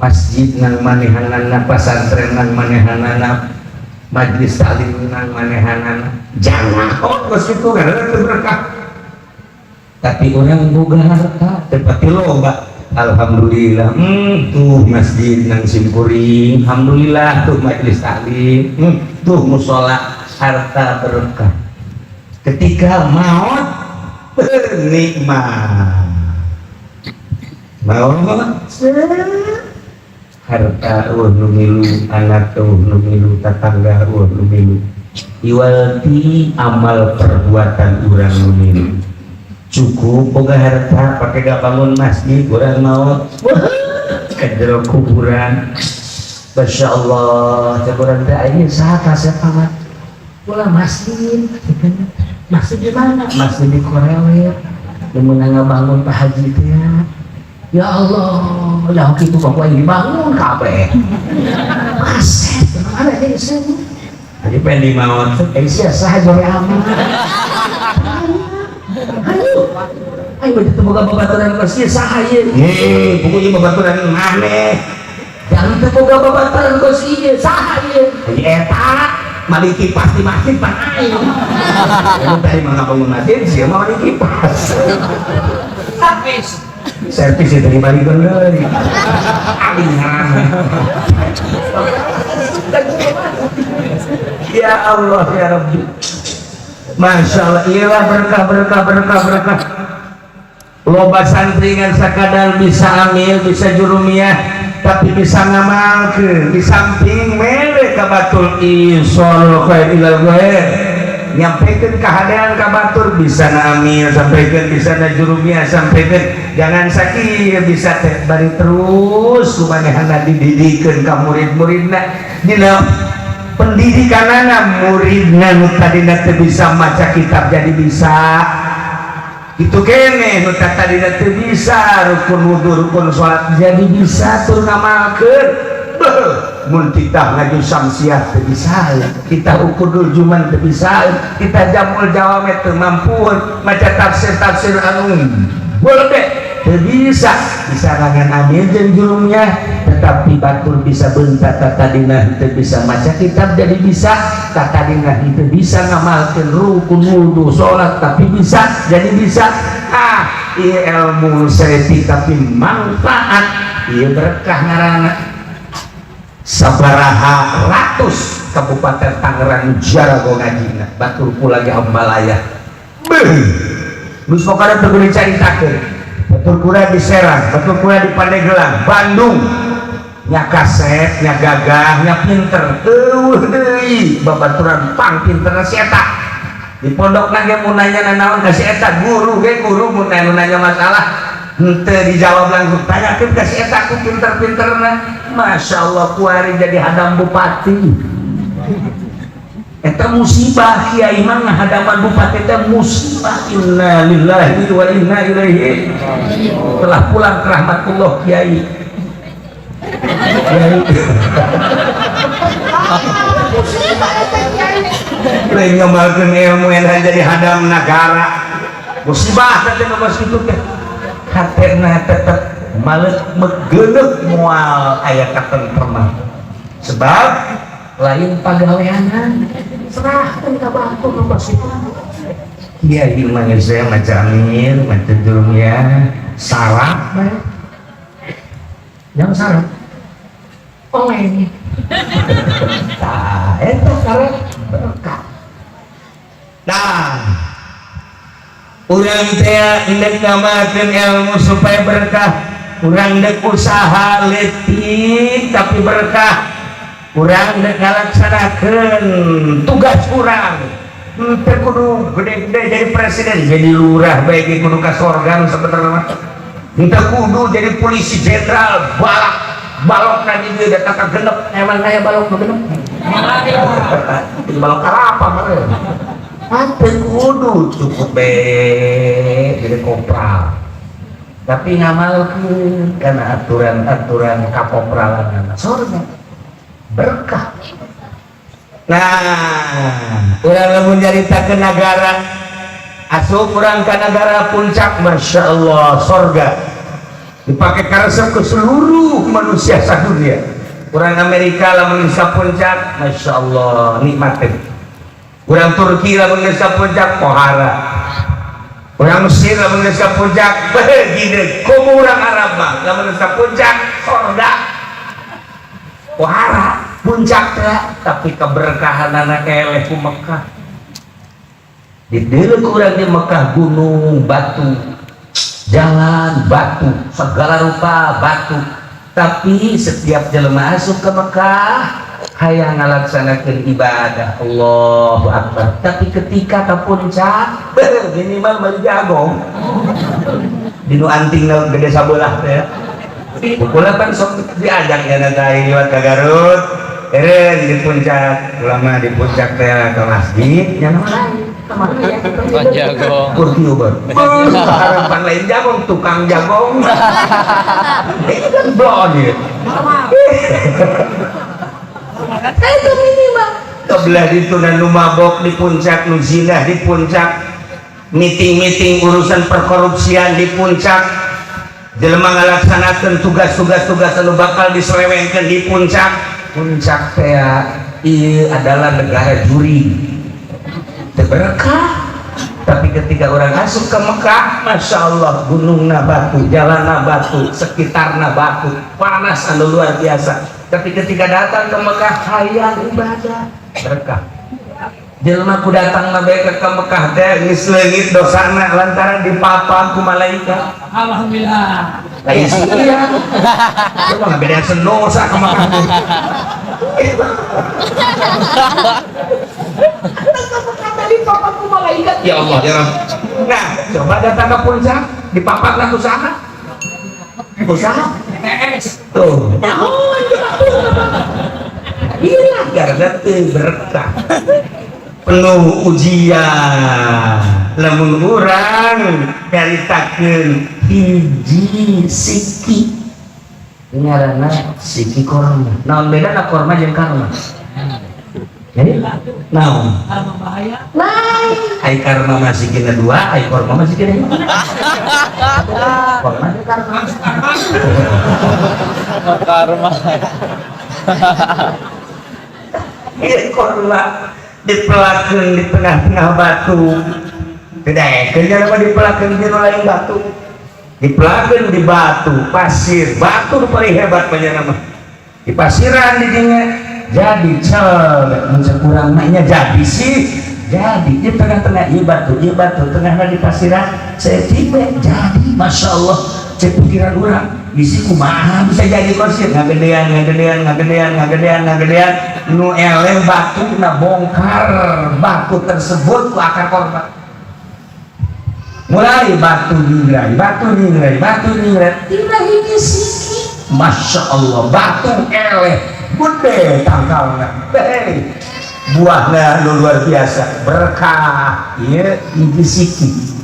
masjid nang manehanana, pasantren nang manehanana, majlis taklim nang manehanana. Jangan, oh, geus kitu karena teu berkah. Tapi orang boga harta tetapi loba, alhamdulillah, tuh masjid nang simkuring, alhamdulillah, tuh majlis taklim, tuh musola, harta berkah. Ketika maut bernikmat, maut harta euweuh nu milu, anak euweuh nu milu, tatangga euweuh nu milu, iwal ti amal perbuatan urang nu milu. Cukup boga harta pakai gak bangun masjid, urang maut ke jero kuburan, Masya Allah, cek urang teh, ini saha kasep amat ulah masjid. Masjid di mana? Masjid di Korewer nu meunang ngabangun Pak Haji teh. Ya Allah, dah kitu kok ini dibangun kabeh. Kasep mana deui sih? Jadi pengen di maut, eh sia saha jore amat. Ayo, ayo begitu boga babaturan kos ieu saha ieu? Hei, pokoknya babaturan maneh. Jangan teu boga babaturan kos ieu, saha ieu? Eta mali kipas di masjid pan aing. Yang tadi mah ngabangun masjid, sia mah mali kipas. Habis. Servis itu dibalikeun deui. Aing ngaranna. Ya Allah ya Rabbi. Masya Allah, iyalah berkah berkah berkah berkah. Loba santri ngan sakadar bisa amil, bisa jurumiyah, tapi bisa ngamalkeun. Di samping mere ka batur isol khair ilal ghair, nyampaikan keadaan ka batur, bisa na amil sampaikan, bisa na jurumiyah sampaikan. Jangan sakit bisa teh bari terus kumanehana dididikeun ka murid-muridna dina pendidikanana. Muridna nu tadina teu bisa maca kitab jadi bisa itu kene, nu tadina teu bisa rukun wudu, rukun salat jadi bisa tur ngamalkeun. Beuh, mun titah ngaju samsiah teu bisa, kita ukudul juman teu bisa, kita jamul jawame teu mampu, maca tafsir-tafsir anu boleh teu bisa, bisa ngan amil jeung jurumnya, tetapi batur bisa bentar. Tadina teu bisa maca kitab jadi bisa, tadina teu bisa ngamalkeun rukun wudu salat tapi bisa jadi bisa. Ah, ieu ilmu saeutik tapi manfaat, ieu berkah ngaranna. Sabaraha ratus Kabupaten Tangerang jarago ngajina, batur kula ge hambalaya. Beuh, geus pokona teu kudu dicaritakeun. Batur kula di Serang, batur kula di Pandeglang, Bandung, nya kasep, nya gagah, nya pinter, euweuh deui babaturan pang pinterna si eta. Di pondokna ge mun nanya nanaon ka si eta, guru ge guru mun nanya masalah henteu dijawab langsung, tanyakeun ka si eta ku pinter-pinterna. Masya Allah, kuari jadi hadam bupati. Eta musibah, kiai mah ngahadaman bupati teh musibah. Inna lillahi wa inna ilaihi. Telah pulang ke rahmatullah kiai. Kiai lain ngamalkeun ilmu yang jadi hadam nagara. Musibah teh nu kitu teh. Hatena tetep maleuk megeuneuh, moal aya katentreman. Sebab lain pagaweanan, serahkan ka batur nu kos kitu. Kiai mah saya maca amil, maca jurumiyah, sarap bae. Jangan sarap. Oleng. Tah, eta karek berkah. Nah, urang teh endek ngamalkeun ilmu supaya berkah, urang dek usaha leutik tapi berkah, urang dek ngalaksanakeun tugas urang. Henteu kudu gede-gede jadi presiden, jadi lurah bae ge kudu ka sorga sebenarnya mah. Henteu kudu jadi polisi jenderal, balak balok na di dieu datang ka genep. Emang aya balok nu genep? Di balok kalapa meureun. Henteu kudu, cukup be jadi kopral. Tapi ngamalkeun kana aturan-aturan kapopralanana sorga berkah. Nah, urang lamun nyarita ke nagara, asup urang ka nagara puncak, Masya Allah, sorga dipakai karesep ke seluruh manusia sadunia. Urang Amerika lamun geus puncak, Masya Allah, nikmatin. Urang Turki lamun geus puncak, pohara. Urang Mesir lamun geus puncak, beuh gede. Komo urang Arab mah lamun geus puncak, sorga, pohara puncak teh. Tapi keberkahanana eleh ku Mekah. Di dieu urang di Mekah, gunung batu, jalan batu, segala rupa batu. Tapi setiap jelema asup ke Mekah hayang ngalaksanakeun ibadah, Allahu Akbar. Tapi ketika ke puncak, beuh, minimal meuli jagong di nu antingna gede sabelah teh. Pukul kan sok diajak ya nanti liwat ke Garut. Eren di puncak, ulama di puncak teh ke masjid, nya nama lain. Tukang jagong. Kursi uber. Harapan lain jagong, tukang jagong. Ini kan blon ya. Itu minimal. Kebelah itu dan nu mabok di puncak, nu zina di puncak, meeting-meeting urusan perkorupsian di puncak, jelema ngalaksanakeun tugas-tugas tugas anu bakal diselewengkeun di puncak. Puncak teh ieu adalah negara juri. Teu berkah. Tapi ketika orang masuk ke Mekah, Masya Allah, gunungna batu, jalanna batu, sekitarna batu, panas anu luar biasa. Tapi ketika datang ke Mekah, hayang ibadah, berkah. Jelema ku datang na bae ke Mekah teh geus leungit dosana lantaran dipapag ku malaikat. Alhamdulillah. Lain sia. Lu mah ngabedakeun dosa ke Mekah. Dipapag ku malaikat. Ya Allah ya Rabb. Nah, coba datang ke puncak, dipapag lah ku saha? Ku saha? TS. Tuh. Iya, karena teu berkah. Penuh ujian. Lamun urang nyaritakeun hiji siki, ngaranna siki korma. Naon bedana korma jeung karma? Jadi naon? Karma bahaya. Lain. Ai karma masih kena dua, ai korma masih kena hiji. Korma jeung karma. Karma. Ieu korma dipelakeun di tengah-tengah batu. Tidak, kerja apa dipelakeun di lain batu. Dipelakeun di batu, pasir, batu nu paling hebat banyak nama. Di pasiran di dinya jadi cel, mun kurang mah jadi sih. Jadi di tengah-tengah ieu batu, tengahna di pasiran, saeutik we jadi, Masya Allah. Cek pikiran urang, bisi kumaha bisa jadi pasir, ngagedean, ngagedean, ngagedean, ngagedean, ngagedean, nu eleh batu na bongkar batu tersebut ku akar korban. Mulai batu nyingrai, batu nyingrai, batu nyingrai, tina hiji siki, Masya Allah, batu eleh, gede tangkalna, hei, buahna nu luar biasa, berkah, ieu hiji siki.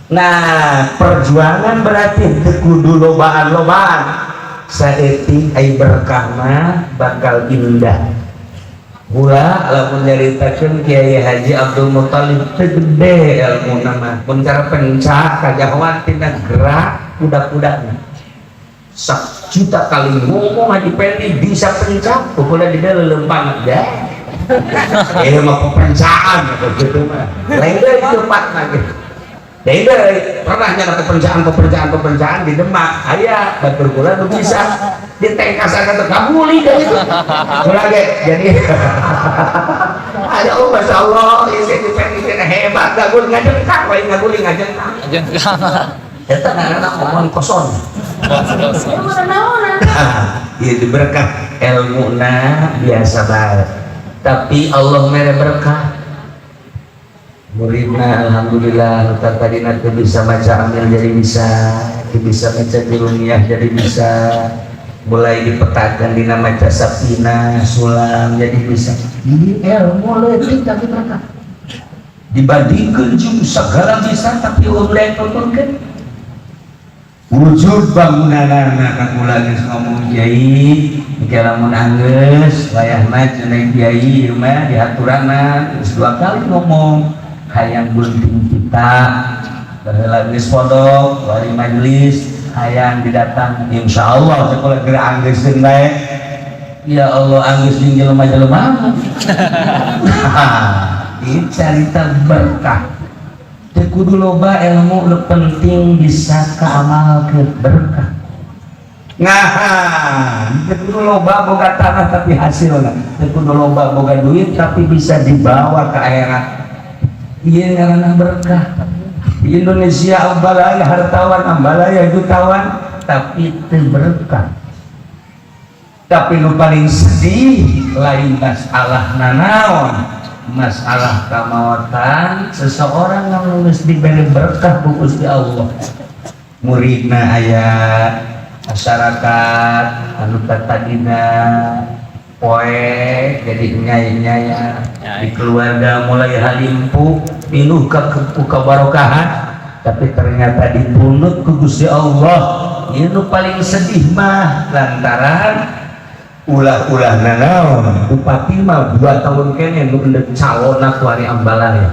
Nah, perjuangan berarti teu kudu lobaan-lobaan. Saeutik ai berkah mah bakal indah. Mula lamun nyaritakeun Kiai Haji Abdul Muthalib teu gede ilmuna mah. Mun cara pencak kajahoan tina gerak kuda-kudana. Sajuta kali ngomong Haji Pendi bisa pencak, pokoknya dia lelempang deh. Ini mah pepencaan atau gitu mah. Lain deui tempat mah gitu. Lain deui pernah nyana pepencaan di Demak, aya batur kula nu bisa ditengkasan teh kabuli kan itu. Kula ge jadi ada oh Masya Allah, ieu Haji Pendi teh hebat, ngaguli ngajengkang, lain ngaguli ngajengkang. Jengkang. Eta ngaranna omongan kosong. Ieu diberkah ilmuna biasa bae. Tapi Allah mere berkah. Muridna alhamdulillah nu tadina teu bisa maca amil jadi bisa, teu bisa maca jurumiyah jadi bisa. Mulai dipetakan dina maca sapina, sulam jadi bisa. Jadi ilmu leutik tapi berkah. Dibandingkeun jeung segala bisa tapi eueuh nuturkeun. Wujud bangunanana ka kula geus ngomong, "Kiai, engke lamun anggeus wayahna cenah kiai ieu mah dihaturana." Geus dua kali ngomong hayang gunting kita. Baheula geus pondok wali majelis hayang didatang, insyaallah sekolah geura anggeuskeun bae. Ya Allah, anggeus jeung jelema-jelema. Ini carita berkah. Teu kudu loba ilmu, nu penting bisa kaamalkeun, berkah. Nah, teu kudu loba boga tanah tapi hasilna, teu kudu loba boga duit tapi bisa dibawa ke akhirat. Ieu ngaranna berkah. Di Indonesia ambalaya hartawan, ambalaya jutawan, tapi teu berkah. Tapi nu paling sedih lain masalah nanaon, masalah kamaotan seseorang yang geus diberi berkah ku Gusti Allah, muridna aya, masyarakat anu tadina poek jadi nyai-nyaya, di keluarga mulai halimpu pinuh ka kabarokahan, tapi ternyata dipundut ku Gusti Allah. Ieu nu paling sedih mah lantaran ulah-ulah nanaon, bupati mah 2 tahun kene nu endek calon kuari Ambalaya.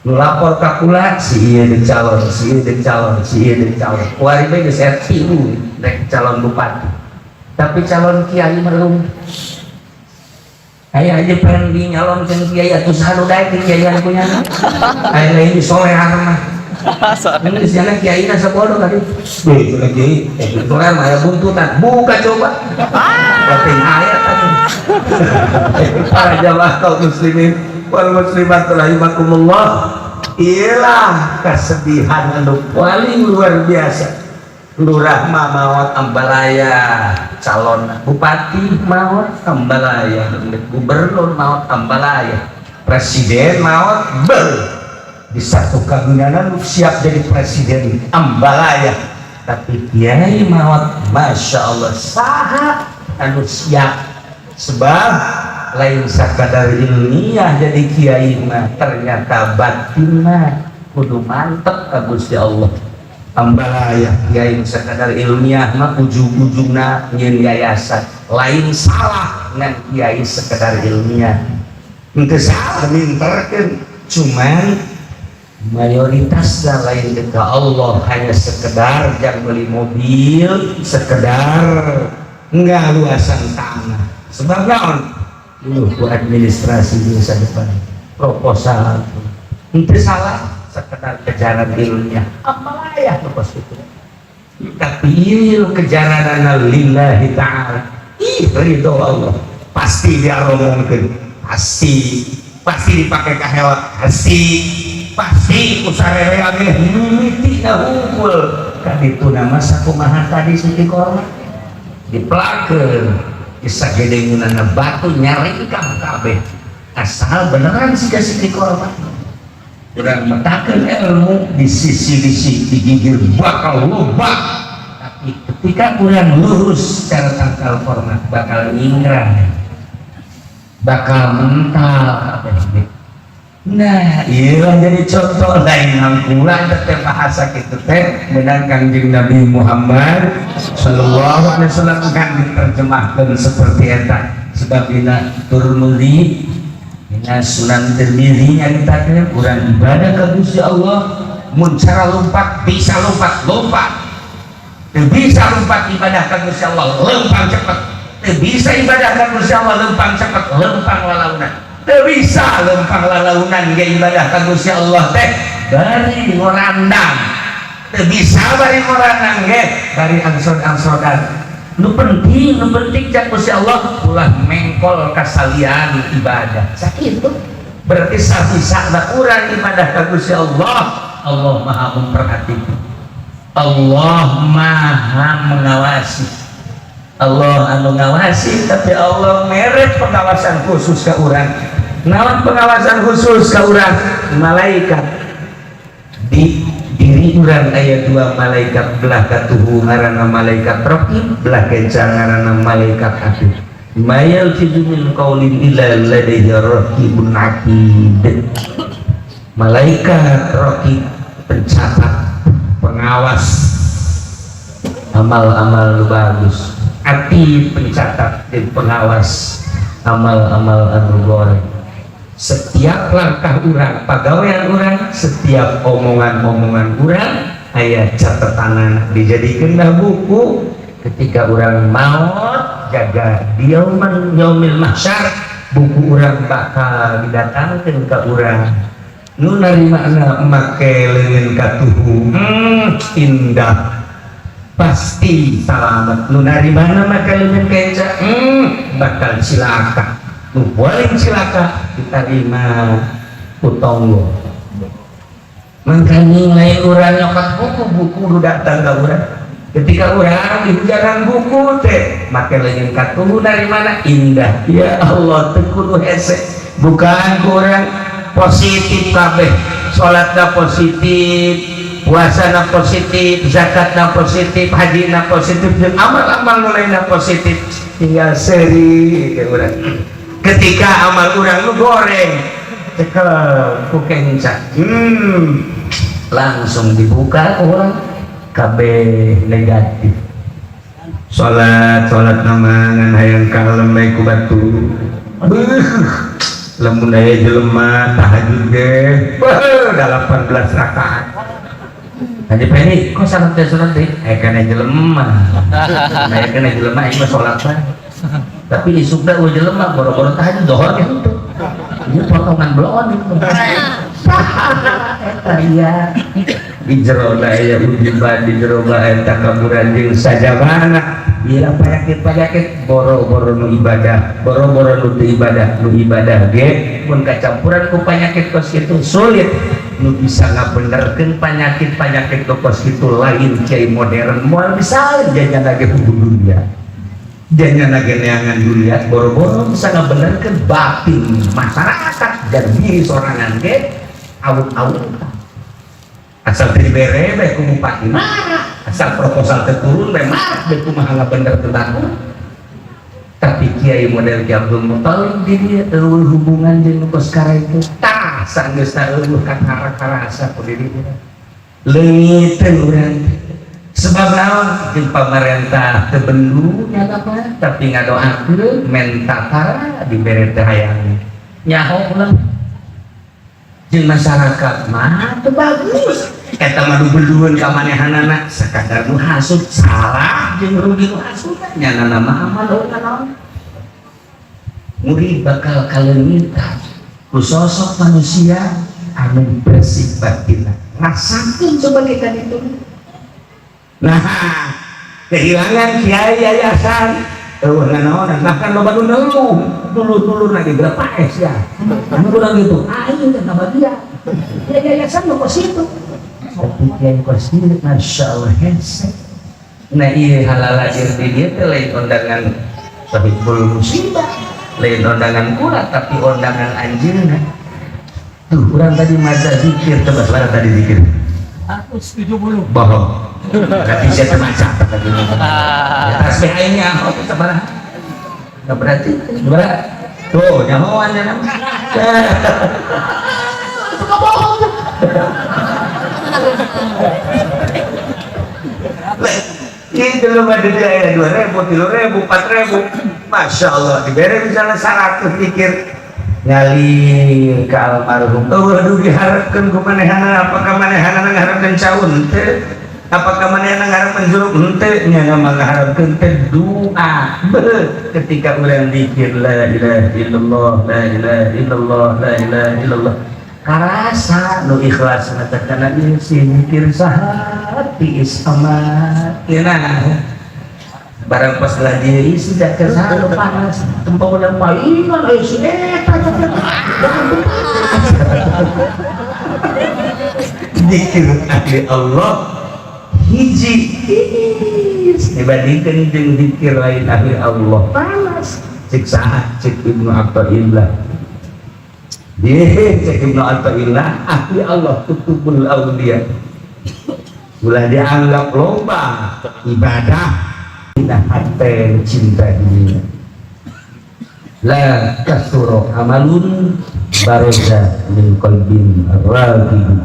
Nu lapor ka kula, si ieu deuk calon, si ieu deuk calon, si ieu deuk calon. Kuari bae geus aya tilu rek calon bupati, tapi calon kiai merung aya aja pengen dinyalonkeun kiai. Atuh saha nu daek di kiaian punya aya lain di solehan mah. Ini di sana kiai na sabodo tadi. Beh, itu lagi, solehan mah aya buntutan. Buka coba. Penting ayat tadi. Para jamaah kaum muslimin wal muslimat rahimakumullah. Iyalah kesedihan anu paling luar biasa. Lurah mah maot ambalaya calon, bupati maot ambalaya, gubernur maot ambalaya, presiden maot ber di satu kagunanan siap jadi presiden ambalaya, tapi kiai maot, masya Allah, saha anu siap? Sebab lain sakadar ilmiah jadi kiai mah, ternyata batinna kudu mantep ka Gusti Allah. Ambalaya kiai sakadar ilmiah mah ujung-ujungna nyeun yayasan. Lain salah ngan kiai sekedar ilmiah henteu salah minterkeun, cuman mayoritasnya lain ke Allah, hanya sekedar jang beli mobil, sekedar enggak luasan tanah. Sebab naon dulu ku administrasi di masa depan proposal itu salah. Sekedar kejaran ilmiah amalaya lepas itu, tapi kejaran lillahi ta'ala, ih, ridho Allah pasti dia ngomongkeun, pasti pasti dipakai kahela, pasti pasti usarerea ge mimiti ngahukul kaditu. Nama sakumaha tadi Siti Korma dipelakeun disagedengeunana batu nyaringkang kabeh, asal beneran siga Siti Korma. Urang metakeun ilmu di sisi-sisi digigir bakal loba, tapi ketika kurang lurus secara tangkal korma bakal ingrang, bakal mental kabeh. Nah, iya jadi contoh lain ngangkulan teh bahasa kitu teh menang Kangjeng Nabi Muhammad sallallahu alaihi wasallam kan diterjemahkan seperti eta. Sebab dina Tirmizi, dina Sunan Tirmizi nyaritakeun urang ibadah ka Gusti Allah mun cara lompat bisa lompat, lompat. Teu bisa lompat ibadah ka Gusti Allah, lempang cepet. Teu bisa ibadah ka Gusti Allah lempang cepet, lempang lalaunan. Teu bisa lempang lalaunan ge ibadah ka Gusti Allah teh bari ngorandang. Teu bisa bari ngorandang ge bari angsod-angsodan. Nu penting, nu penting cak Gusti Allah ulah mengkol kasalian ibadah. Sakitu berarti sabisa urang ibadah ka Gusti Allah, Allah maha memperhatikan, Allah maha mengawasi. Allah anu ngawasi, tapi Allah mere pengawasan khusus ke urang. Naon pengawasan khusus ke urang? Malaikat di diri urang aya dua malaikat, belah katuhu ngaranna malaikat raqib, belah kenca ngaranna malaikat atid. Ma yalfizu min qaulin illa ladaihi raqibun atid. Malaikat raqib pencatat, pengawas. Amal-amal nu bagus, ati pencatat dan pengawas amal-amal anu goreng. Setiap langkah urang, pagawean urang, setiap omongan-omongan urang aya catatan, dijadikan dah buku. Ketika urang maut, jaga yauman yaumil mahsyar, buku urang bakal didatangkan ke urang. Nu narimana make leungeun katuhu, indah, pasti salamet. Nu narimana make leungeun kenca, bakal cilaka. Nu paling cilaka diterima ku tonggo. Makanya lain urang nyokot buku, buku nu datang ke urang. Ketika urang dihujanan buku teh make leungeun katuhu, dari mana indah, ya Allah, teu kudu hese. Bukan kurang positif kabeh, salatna positif, puasana positif, zakatna positif, hajina positif, dan amal-amal nu lainna positif, tinggal seri ke urang. Ketika amal urang nu goreng cekel ku kenca, langsung dibuka urang, kabeh negatif. Salat, salat nama ngan hayang kalem bae ku batur. Beuh, lamun aya jelema tahajud ge, beuh, 18 rakaat. Haji Penny, kok salat teh salat teh? Eh, kana jelema. Nah, kana jelema aing mah salat bae. Tapi isukna euweuh jelema, boro-boro tahajud, dohor ge henteu. Ieu potongan bloon itu. Eta iya. Di jero aya ujiban, di jero aya takaburan jeung sajabana. Ieu penyakit-penyakit, boro-boro nu ibadah, boro-boro nu teu ibadah, nu ibadah ge mun kacampuran ku penyakit kos kitu sulit. Nu bisa ngabenerkeun penyakit-penyakit nu kos kitu lain kiai modern, moal bisa. Janya ge dunia, janya ge neangan dunia, boro-boro bisa ngabenerkeun batin masyarakat dan diri sorangan ge awut-awut. Asal teu dibere bae ku bupati marah, asal proposal teu turun bae marah, bae kumaha ngabenerkeun batur. Tapi kiai model Ki Abdul Muthalib di dia euweuh hubungan jeung nu kos itu. Tah, sanggeusna euweuh kakara-karasa ku diri urang, leungiteun urang teh. Sebab naon? Jeung pamarentah teu bendu nya apa, tapi ngadoakeun menta tara dibere teh hayang nyaho ulah. Jeung masyarakat mah teu bagus, eta mah nu bendueun ka manehanana sakadar nu hasud, salah jeung rugi nu hasud nya mah amal euweuh naon. Murid bakal kaleungitan ku sosok manusia anu bersih batinna. Rasakeun coba kita itu. Nah, kehilangan kiai, yayasan euweuh nanaonan, bahkan loba nu ngeluh, dulur-dulurna di berapa es ya anu kurang gitu, aing teh kabagian ya yayasan nu kos itu, tapi kiai kos ieu masya Allah hese. Nah, iya, halal hadir di dia teh lain undangan sahibul musibah, lain undangan kula, tapi undangan anjeunna. Tuh, urang tadi maca zikir, coba suara tadi zikir. 170. Bohong, berarti saya teh maca tadi ya, tasbih aingnya oh sabaraha? Nggak, berarti berarti tuh nyahoan ya nama Suka bohong. Itu lu ada di ayat 2.000, 3.000, 4.000, masya Allah, diberi misalnya 100 pikir ngalir ke almarhum. Oh, aduh, diharapkan ku manehana. Apakah manehana ngaharapkeun caun? Henteu. Apakah manehana ngaharapkeun jeruk? Henteu. Nya mah ngaharapkeun teh doa. Beuh, ketika urang zikir la ilaha illallah, la ilaha illallah, la ilaha illallah, karasa nu ikhlas teh kana ieu si zikir saha tiis amat. Nah, barang pas lah dia isi dah kesana panas tempat udah palingan eh si eta zikir ahli Allah hiji tiis dibandingkan jeung zikir lain ahli Allah panas. Cek saha? Cek Ibnu Athaillah. Dia cek Ibnu Athaillah, ahli Allah kutubul aulia, ulah dianggap lomba ibadah. Tidak hati cinta dunia, la kasuro amalun baroza min qalbin raghib.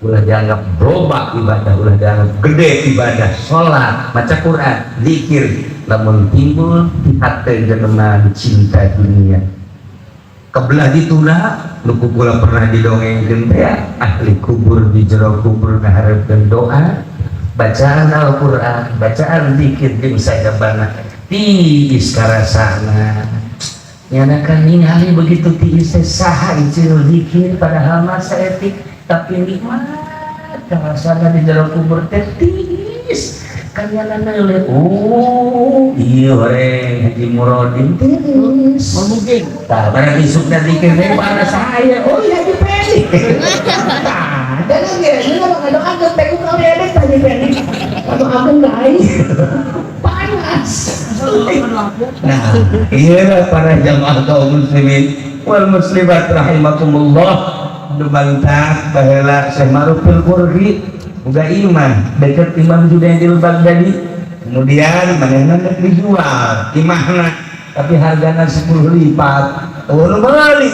Ulah dianggap loba ibadah, ulah dianggap gede ibadah, sholat, maca Quran, zikir, lamun timbul di hati jelema cinta dunia. Kebelah dituna, nu kula pernah didongengkeun teh, ahli kubur di jero kubur ngaharepkeun doa, bacaan Al-Quran, bacaan zikir jeung sajabana tiis karasana. Nyana kan ningali begitu tiis teh saha ieu zikir padahal mah saeutik tapi nikmat karasana di jero kubur teh tiis. Kan nyana neuleuh, oh iya horeng Haji Murodin tiis. Mungkin. Tah barang isukna zikir teh para saya, oh iya Haji Pendi. Tah, dan ge ini mah ngadoakeun teh ku kami ada Haji Pendi. Ngadoakeun ka aing. Panas. Nah, iya para jamaah kaum muslimin wal muslimat rahimakumullah. Dumantak baheula Syekh Ma'ruf Al-Qurhi boga imah deket Imam Junaidil Baghdadi. Kemudian manehna rek dijual imahna tapi hargana 10 lipat. Oh, nu meuli.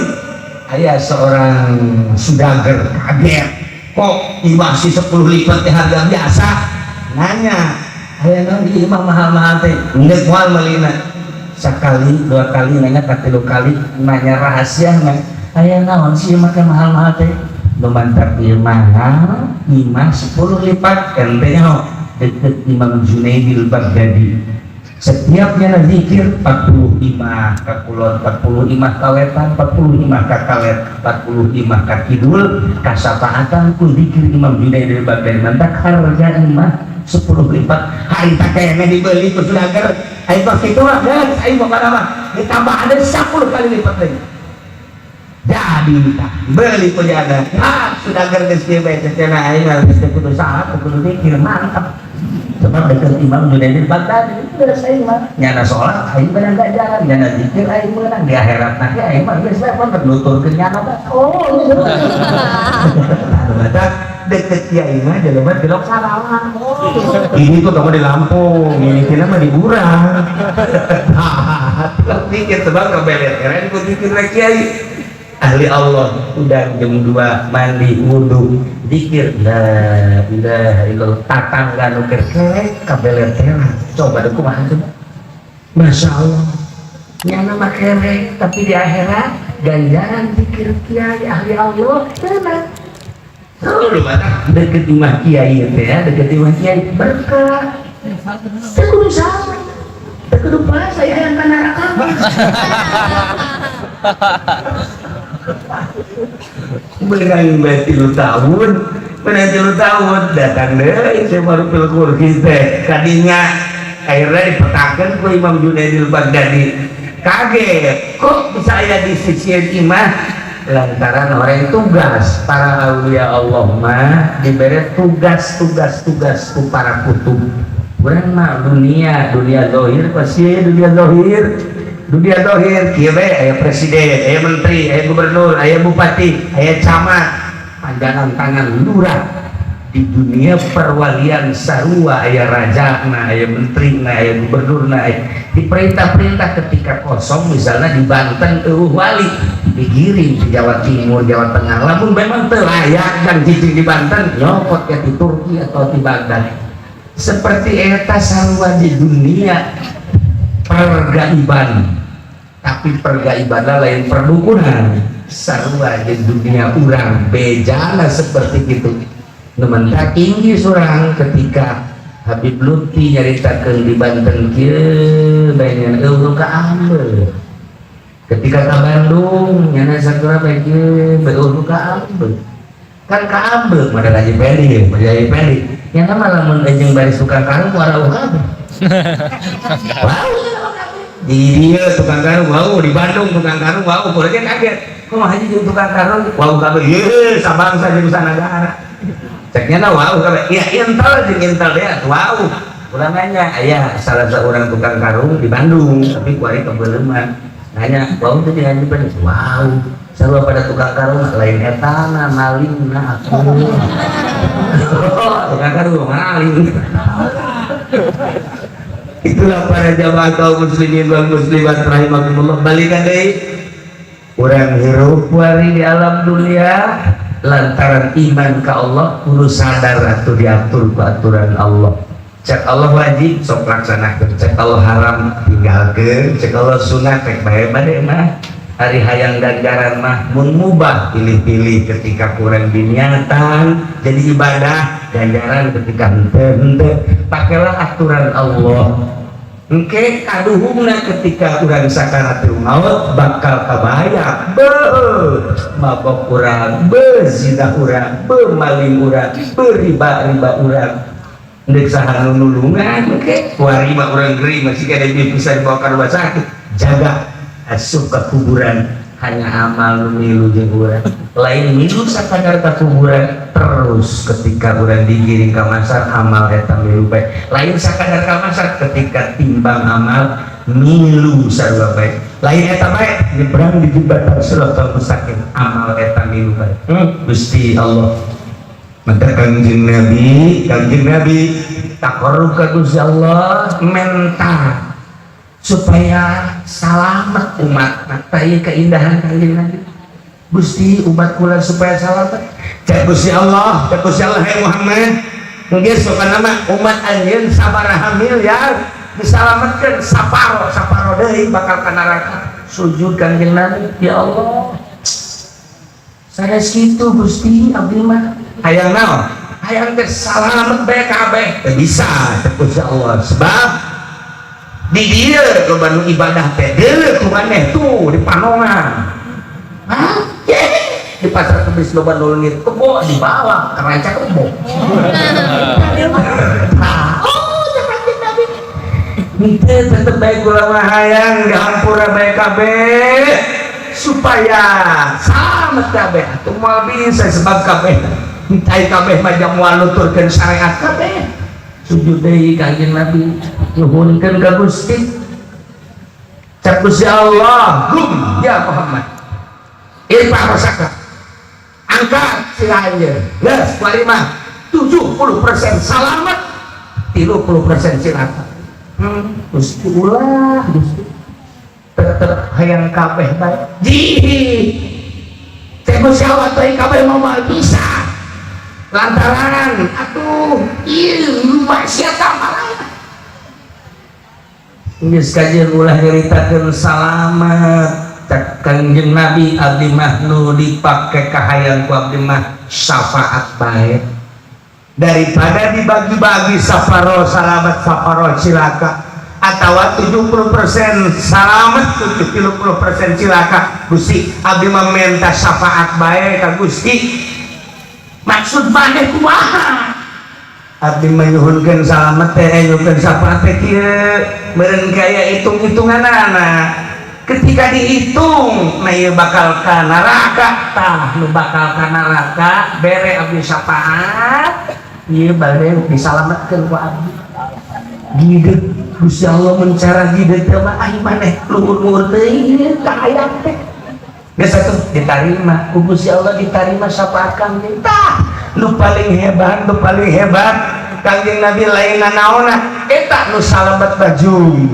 Aya seorang sudager kaget. Kok imah si 10 lipat teh harga biasa? Nanya, aya naon di imah mahal-mahal teh? Geus moal meulina. Sekali, dua kali nanya, katilu kali nanya rahasia mah. Aya naon sih imah teh mahal-mahal teh? Nu mantap ieu mahal, imah 10 lipat ente nyaho deket Imam Junaidil Baghdadi. Setiapnya zikir 40 imah ka kulon, 40 imah ka wetan, 40 imah ka kaler, 40 imah ka kidul, kasafaatan ku zikir Imam Junaidil Baghdadi. Mantak harga imah 10 lipat. Harita keneh dibeli ku sudager. Aing mah kitu mah geus, aing pokona mah ditambah ada 10 kali lipat lagi. Jadi tah beli ku jada. Ah, sudager geus kieu bae teh cenah aing mah geus teu kudu salat, teu kudu zikir, mantap. Sebab deket Imam Junaidil Baghdadi geus aing mah nyana salat aing beunang gajaran, nyana zikir aing meunang di akhirat nanti aing mah geus bae pun nuturkeun nyana bae. Oh, iya. Batak deket kiai mah jelema tilok Sarawak. Ini tuh kamu di Lampung, ini kita mah di Burang. Tilok dikit sebab kebelet keren ku zikir kiai. Ahli Allah udah jam 2 mandi wudhu zikir la ilaha illallah tatangga nu keur kerek kabeleteran coba deh kumaha coba. Masya Allah nyana mah kerek tapi di akhirat ganjaran zikir kiai ahli Allah tenang. Lu batak deket imah kiai teh ya, deket imah kiai berkah. Teu kudu salah. Teu kudu pas saya hayang ka neraka. Menang bae 3 tahun, menang 3 tahun datang deui Syekh Ma'ruf Al-Qurhi teh kadinya akhirnya dipetakeun ku Imam Junaidil Baghdadi. Kaget, kok bisa aya di sisieun imah? Lantaran orang tugas para aulia Allah mah diberi tugas-tugas-tugas ku para kutub. Urang mah dunia, dunia zahir pasti dunia zahir. Dunia zahir kieu bae aya presiden, aya menteri, aya gubernur, aya bupati, aya camat, panjangan tangan lurah. Di dunia perwalian sarua aya raja na, aya menteri na, aya gubernur na, aya diperintah-perintah ketika kosong misalnya di Banten eueuh wali digiring ke Jawa Timur, Jawa Tengah. Lamun memang teu layak dan cicing di Banten nyokot ya di Turki atau di Baghdad. Seperti eta sarua di dunia pergaiban. Tapi pergaiban lain perdukunan. Sarua di dunia urang bejana seperti itu. Nemen tinggi surang ketika Habib Lutfi nyaritakeun di Banten kieu bae nya eueuh ka ambe. Ketika ka Bandung nyana sakura bae kieu bae eueuh ka ambe. Kan ka ambe model Haji Pendi, model Haji Pendi. Nyana mah lamun jeung baris tukang karung warauh kabeh. Wow. Di dieu tukang karung wow, di Bandung tukang karung wow, boleh kaget. Kumaha haji jeung tukang karung wow kabeh. Ye, sabangsa jeung sanagara. Ceknya na wow kabeh. Ya intel jeung intel dia wow. Urang nanya, aya salah seorang tukang karung di Bandung, tapi kuari kebeleuman. Nanya, wow teh di Haji Pendi. Wow. Sarua pada tukang karung lain etana maling na aku. Tukang karung maling. Itulah para jamaah kaum muslimin wal muslimat rahimakumullah. Balikan deui. Urang hirup wari di alam dunia Lantaran iman ka Allah kudu sadar atuh diatur ku aturan Allah. Cek Allah wajib sok laksanakeun, cek Allah haram tinggalkeun, cek Allah sunat rek bae bade mah. Hari hayang ganjaran mah mun mubah pilih-pilih ketika kurang diniatan jadi ibadah, ganjaran ketika henteu-henteu. Pakailah aturan Allah. Engke kaduhungna ketika urang sakaratul maut bakal kabayar beuh mabok urang, beuh zina urang, beuh maling urang, beuh riba-riba urang. Ndek saha nu nulungan engke kuari mah urang gering masih kena bisa dibawa ke rumah sakit. Jaga asup ke kuburan hanya amal nu milu jeung urang, lain milu sakadar ka kuburan. Terus ketika urang digiring ka masar amal eta milu bae, lain sakadar ka masar ketika timbang amal milu sarua bae, lain eta bae nyebrang di jembatan Siratal Mustaqim amal eta milu bae. Gusti Allah maka Kangjeng Nabi taqarrub ka Gusti Allah menta supaya salamet umat. Nah, ieu keindahan Kangjeng Nabi. Gusti, umat kula supaya salamet. Cek Gusti Allah, cek Gusti Allah, "Hai Muhammad, geus pokona mah umat anjeun sabaraha miliar disalametkeun, saparo saparo deui bakal ka neraka." Sujud Kangjeng Nabi, "Ya Allah, sanes kitu Gusti, abdi mah hayang naon? Hayang teh salamet bae kabeh." Teu bisa cek Gusti Allah, sebab di dieu loba nu ibadah teh deuleu ku maneh tuh di panongan. Hah? Di pasar Kemis loba nu leungit kebo dibawa ke ranca kebo. Oh, cek Kanjeng Nabi. Henteu, tetep bae kula mah hayang dihampura bae kabeh supaya salamet kabeh. Atuh moal bisa sebab kabeh mintai kabeh mah jang moal nuturkeun syariat kabeh. Sujud deui Kanjeng Nabi nuhunkeun ka Gusti. Cek Gusti Allah, "Gum ya Muhammad. Irfa rosaka." Angkat sila anjeun. Geus kuari mah 70% salamet, 30% cilaka. Gusti ulah, Gusti. Tetep hayang kabeh bae. Jihi. Cek Gusti Allah teh kabeh mau moal bisa. Lantaran atuh ieu maksiat amalan. Geus kajeun ulah nyaritakeun salamet. Cek Kangjeng Nabi, abdi mah nu dipake kahayang ku abdi mah syafaat bae. Daripada dibagi-bagi saparo salamet saparo cilaka atau 70% salamet 70% cilaka, Gusti abdi mah menta syafaat bae ka Gusti. Maksud maneh kumaha? Abdi mah nyuhunkeun salamet teh, nyuhunkeun syafaat teh kieu meureun kaya hitung-hitunganana. Ketika dihitung nah ieu bakal ka neraka, tah nu bakal ka neraka bere abdi syafaat ieu bade disalametkeun ku abdi. Gideg Gusti Allah mencara gideg teh mah ai maneh luhur-luhur teuing kahayang teh. Geus atuh ditarima ku Gusti Allah, ditarima syafaat Kangjeng. Tah nu paling hebat, nu paling hebat Kangjeng Nabi lain nanaona eta nu salamet baju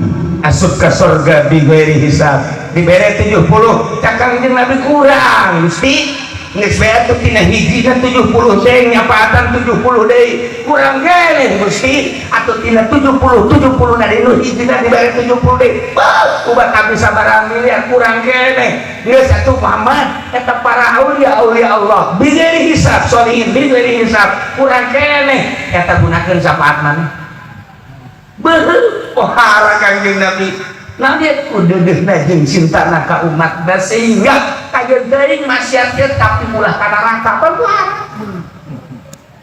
asup ke surga bighairi hisab. Dibere 70, cak Kangjeng Nabi kurang Gusti, geus bae atuh tina hiji 70 deui nyapaatan 70 deui, kurang keneh Gusti, atuh tina 70 70 na nu hijina dibere 70 deui, beuh ubat abdi sabaraha miliar, kurang keneh. Geus atuh Muhammad, eta para aulia aulia Allah bighairi hisab, sholihin bighairi hisab, kurang keneh, eta gunakeun syafaat maneh. Beuh pohara Kangjeng Nabi. Nabi udah jeung cintana ka umat sehingga kajeun teuing maksiat tapi mulah ka neraka pohara.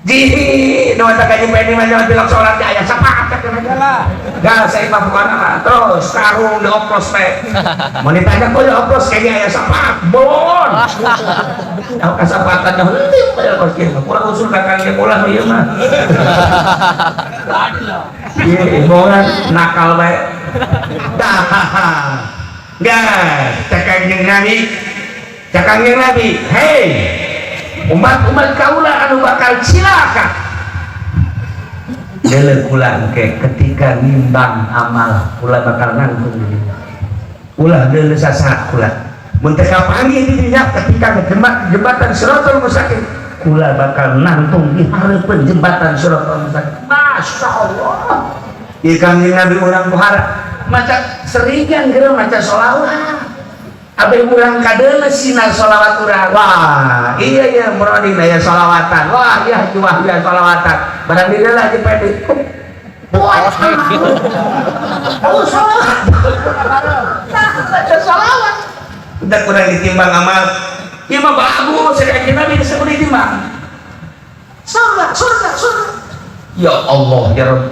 Jihi nu eta ka Pendi mah jangan tilok salat di aya syafaat ka lah. Gal saya mah bukan mah terus karung dioplos teh. Mun ditanya kok dioplos kayak aya syafaat bon. Aku kasapatan dah henteu kos kieu. Kurang usul ka Kangjeng ulah ieu mah. Iya, bohongan nakal bae. Dah. Gas, cek Kangjeng Nabi. Cek Kangjeng Nabi, "Hei, umat-umat kaula anu bakal cilaka." Deuleu kula engke ketika nimbang amal, kula bakal nangtung di dinya. Ulah deuleu sasaat kula. Mun teh kapanggih di dinya ketika jembatan Shirathal Mustaqim, kula bakal nangtung di hareupeun jembatan Shirathal Mustaqim. Masya Allah. Ieu Kangjeng Nabi urang pohara maca seringan geura maca sholawat. Abeh urang kadeuleu sinar sholawat urang. Wah, iya iya muradin aya sholawatan. Wah, iya wah iya sholawatan. Barang direula di pede. Wah. Oh, sholawat. Nah, baca sholawat. Udah kurang ditimbang amal. Ieu mah bagus, Kanjeng Nabi disebut ditimbang. Surga, surga, surga. Ya Allah, ya Rabb.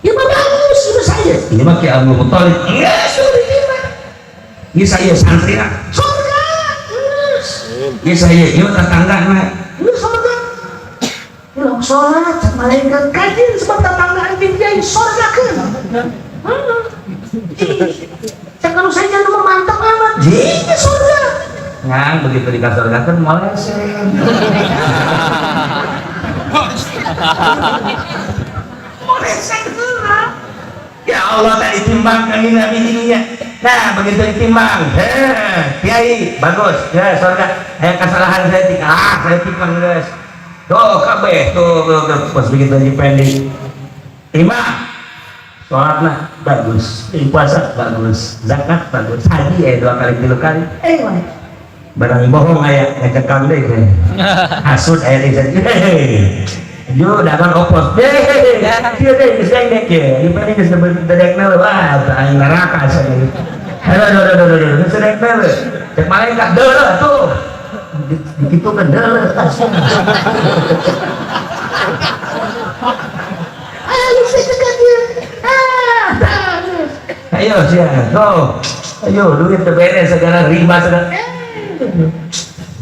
Ieu mah bagus, ini saya. Ini mah Ki Abdul Muthalib. Enggak, sudah ditimbang. Ini saya santri na. Surga. Ini saya, ini tetangga na. Ini surga. Ini sholat, malaikat kajian sebab tetangga anjing dia surga kan. Kalau saya jangan mantap amat, jadi surga. Ngang begitu di kasur kan molesen. Molesen heula. Ya Allah tadi timbang kanjeng Nabi dirinya. Nah begitu ditimbang, heh, kiai bagus, ya surga. Kesalahan saya tiga, saya timbang guys. Tuh kabeh, tuh, tuh, tuh, pas begitu dipending, timbang. Sholatnya bagus, puasa bagus, zakat bagus, haji 2 kali 3 kali, barang bohong aya ngecekang deh, hasud aya di sana, ju dagang opos deh, dia deh geus dek ya, di mana geus dedekna wah, aing neraka asa. Aduh aduh aduh aduh, geus dedekna cek malaikat deuleuh tuh, dikitukeun deuleuh asa. Ayo saya dia. Ayo siap, go. Ayo duit beres segala riba segala.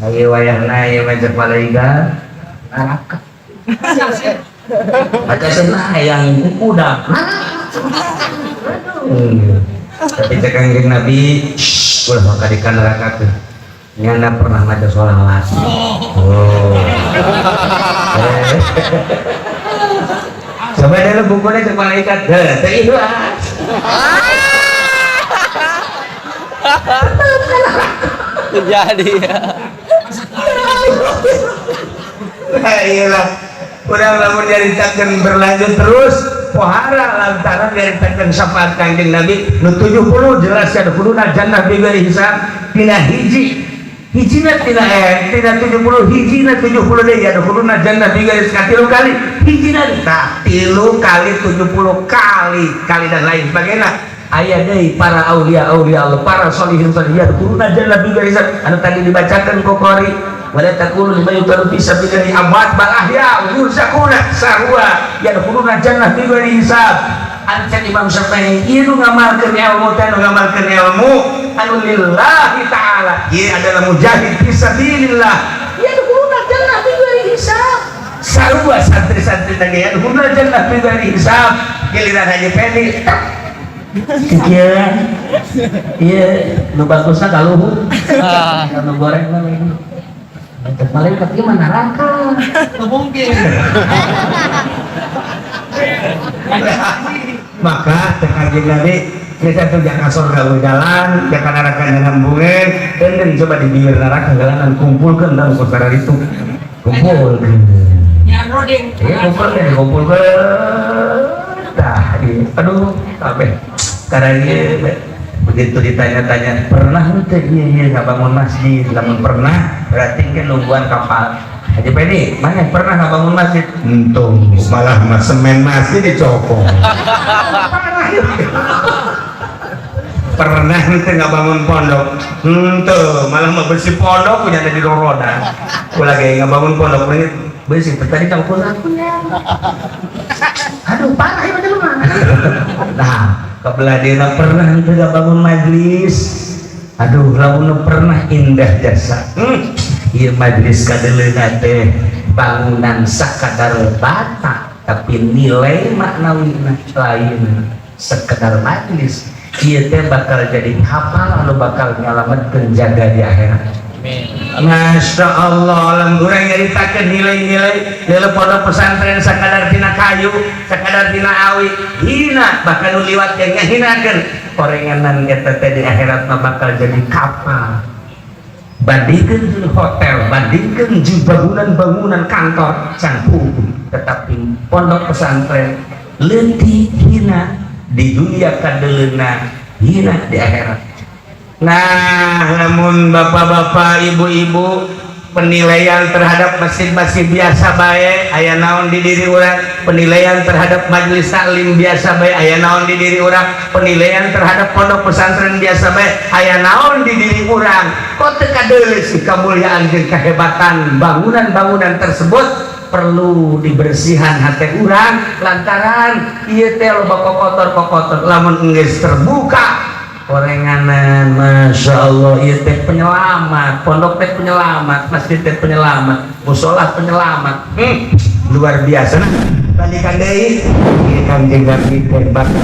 Ayo wayahna ieu mah cek malaikat neraka. Baca cenah yang kuda. Tapi cek Kangjeng Nabi, ulah maka di neraka teh. Nyana pernah maca sholawat. Oh. Coba dalam bukunya cek malaikat, heh, teh ikhlas. Terjadi ya. Nah, iyalah. Udah lamun nyaritakeun berlanjut terus pohara lantaran nyaritakeun syafaat Kangjeng Nabi nu 70 jelas ya kuduna jannah bi ghairi hisab tina hiji hijina tina tina 70 hijina 70 deui ya kuduna jannah bi ghairi hisab 3 kali hijina tah 3 kali 70 kali kali dan lain sebagainya. Aya deui para aulia aulia Allah para sholihin sholihat kuduna jannah bi ghairi hisab anu tadi dibacakan ku qori wala taqulu liman yuqtalu fi sabilillahi amwat bal ahya yurzaquna sarwa yadkhuluna jannah bi ghairi hisab. Anu Imam Syafi'i ieu nu ngamalkeun ilmu teh nu ngamalkeun ilmu anu lillahi ta'ala ieu adalah mujahid fi sabilillah yadkhuluna jannah bi ghairi hisab. Sarua santri-santri teh yadkhuluna jannah bi ghairi hisab. Giliran Haji Pendi kieu ieu nu bagusna ka luhur nu goreng mah malaikat ieu mah neraka. Mungkin. Maka teh Kanjeng Nabi geus atuh jaka surga jalan, jaka neraka nyambungeun, dan coba di bibir neraka jalanan kumpulkeun dan saudara itu. Kumpulkeun. Iya kumpulkeun, kumpulkeun. Tah, aduh, kabeh. Karena ieu begitu ditanya-tanya, pernah teu ieu ieu ngabangun masjid? Lamun pernah, berarti kan nungguan kapal. Haji Pedi, mana pernah ngabangun masjid? Untung, malah mah semen masjid dicopot. Pernah henteu ngabangun pondok? Henteu, malah mah bersih pondok punya ada di roda. Ulah ge ngabangun pondok bersih tadi campur akunya. Aduh, parah ieu mah. Nah, kebelah dina pernah henteu ngabangun majlis. Aduh, lamun pernah indah jasa. Ieu majlis kadeuleuna teh bangunan sakadar bata, tapi nilai maknawina lain sekedar majlis. Ieu teh bakal jadi kapal anu bakal nyalametkeun jaga di akhirat. Masya Allah, lamun urang nyaritakeun nilai-nilai nilai pondok pesantren sakadar tina kayu, sakadar tina awi, hina bahkan nu liwat ge ngahinakeun. Orenganan eta teh di akhirat mah bakal jadi kapal Bandingkan jeung hotel, bandingkan jeung bangunan-bangunan kantor, can puguh. Tetapi pondok pesantren leutik, hina di dunia, kadeleuna hina di akhirat. Nah, namun bapak-bapak, ibu-ibu, penilaian terhadap masjid-masjid biasa bae, aya naon di diri urang? Penilaian terhadap majelis taklim biasa bae, aya naon di diri urang? Penilaian terhadap pondok pesantren biasa bae, aya naon di diri urang? Kok teu kadeuleu sih kemuliaan jeung kehebatan bangunan-bangunan tersebut? Perlu dibersihan hati urang, lantaran ieu teh loba kokotor-kokotor. Lamun geus terbuka orenganan, Masya Allah, ieu teh penyelamat, pondok teh penyelamat, masjid teh penyelamat, musola penyelamat. Luar biasa. Nah, balikan deui. Ieu Kanjeng Nabi teh bakal.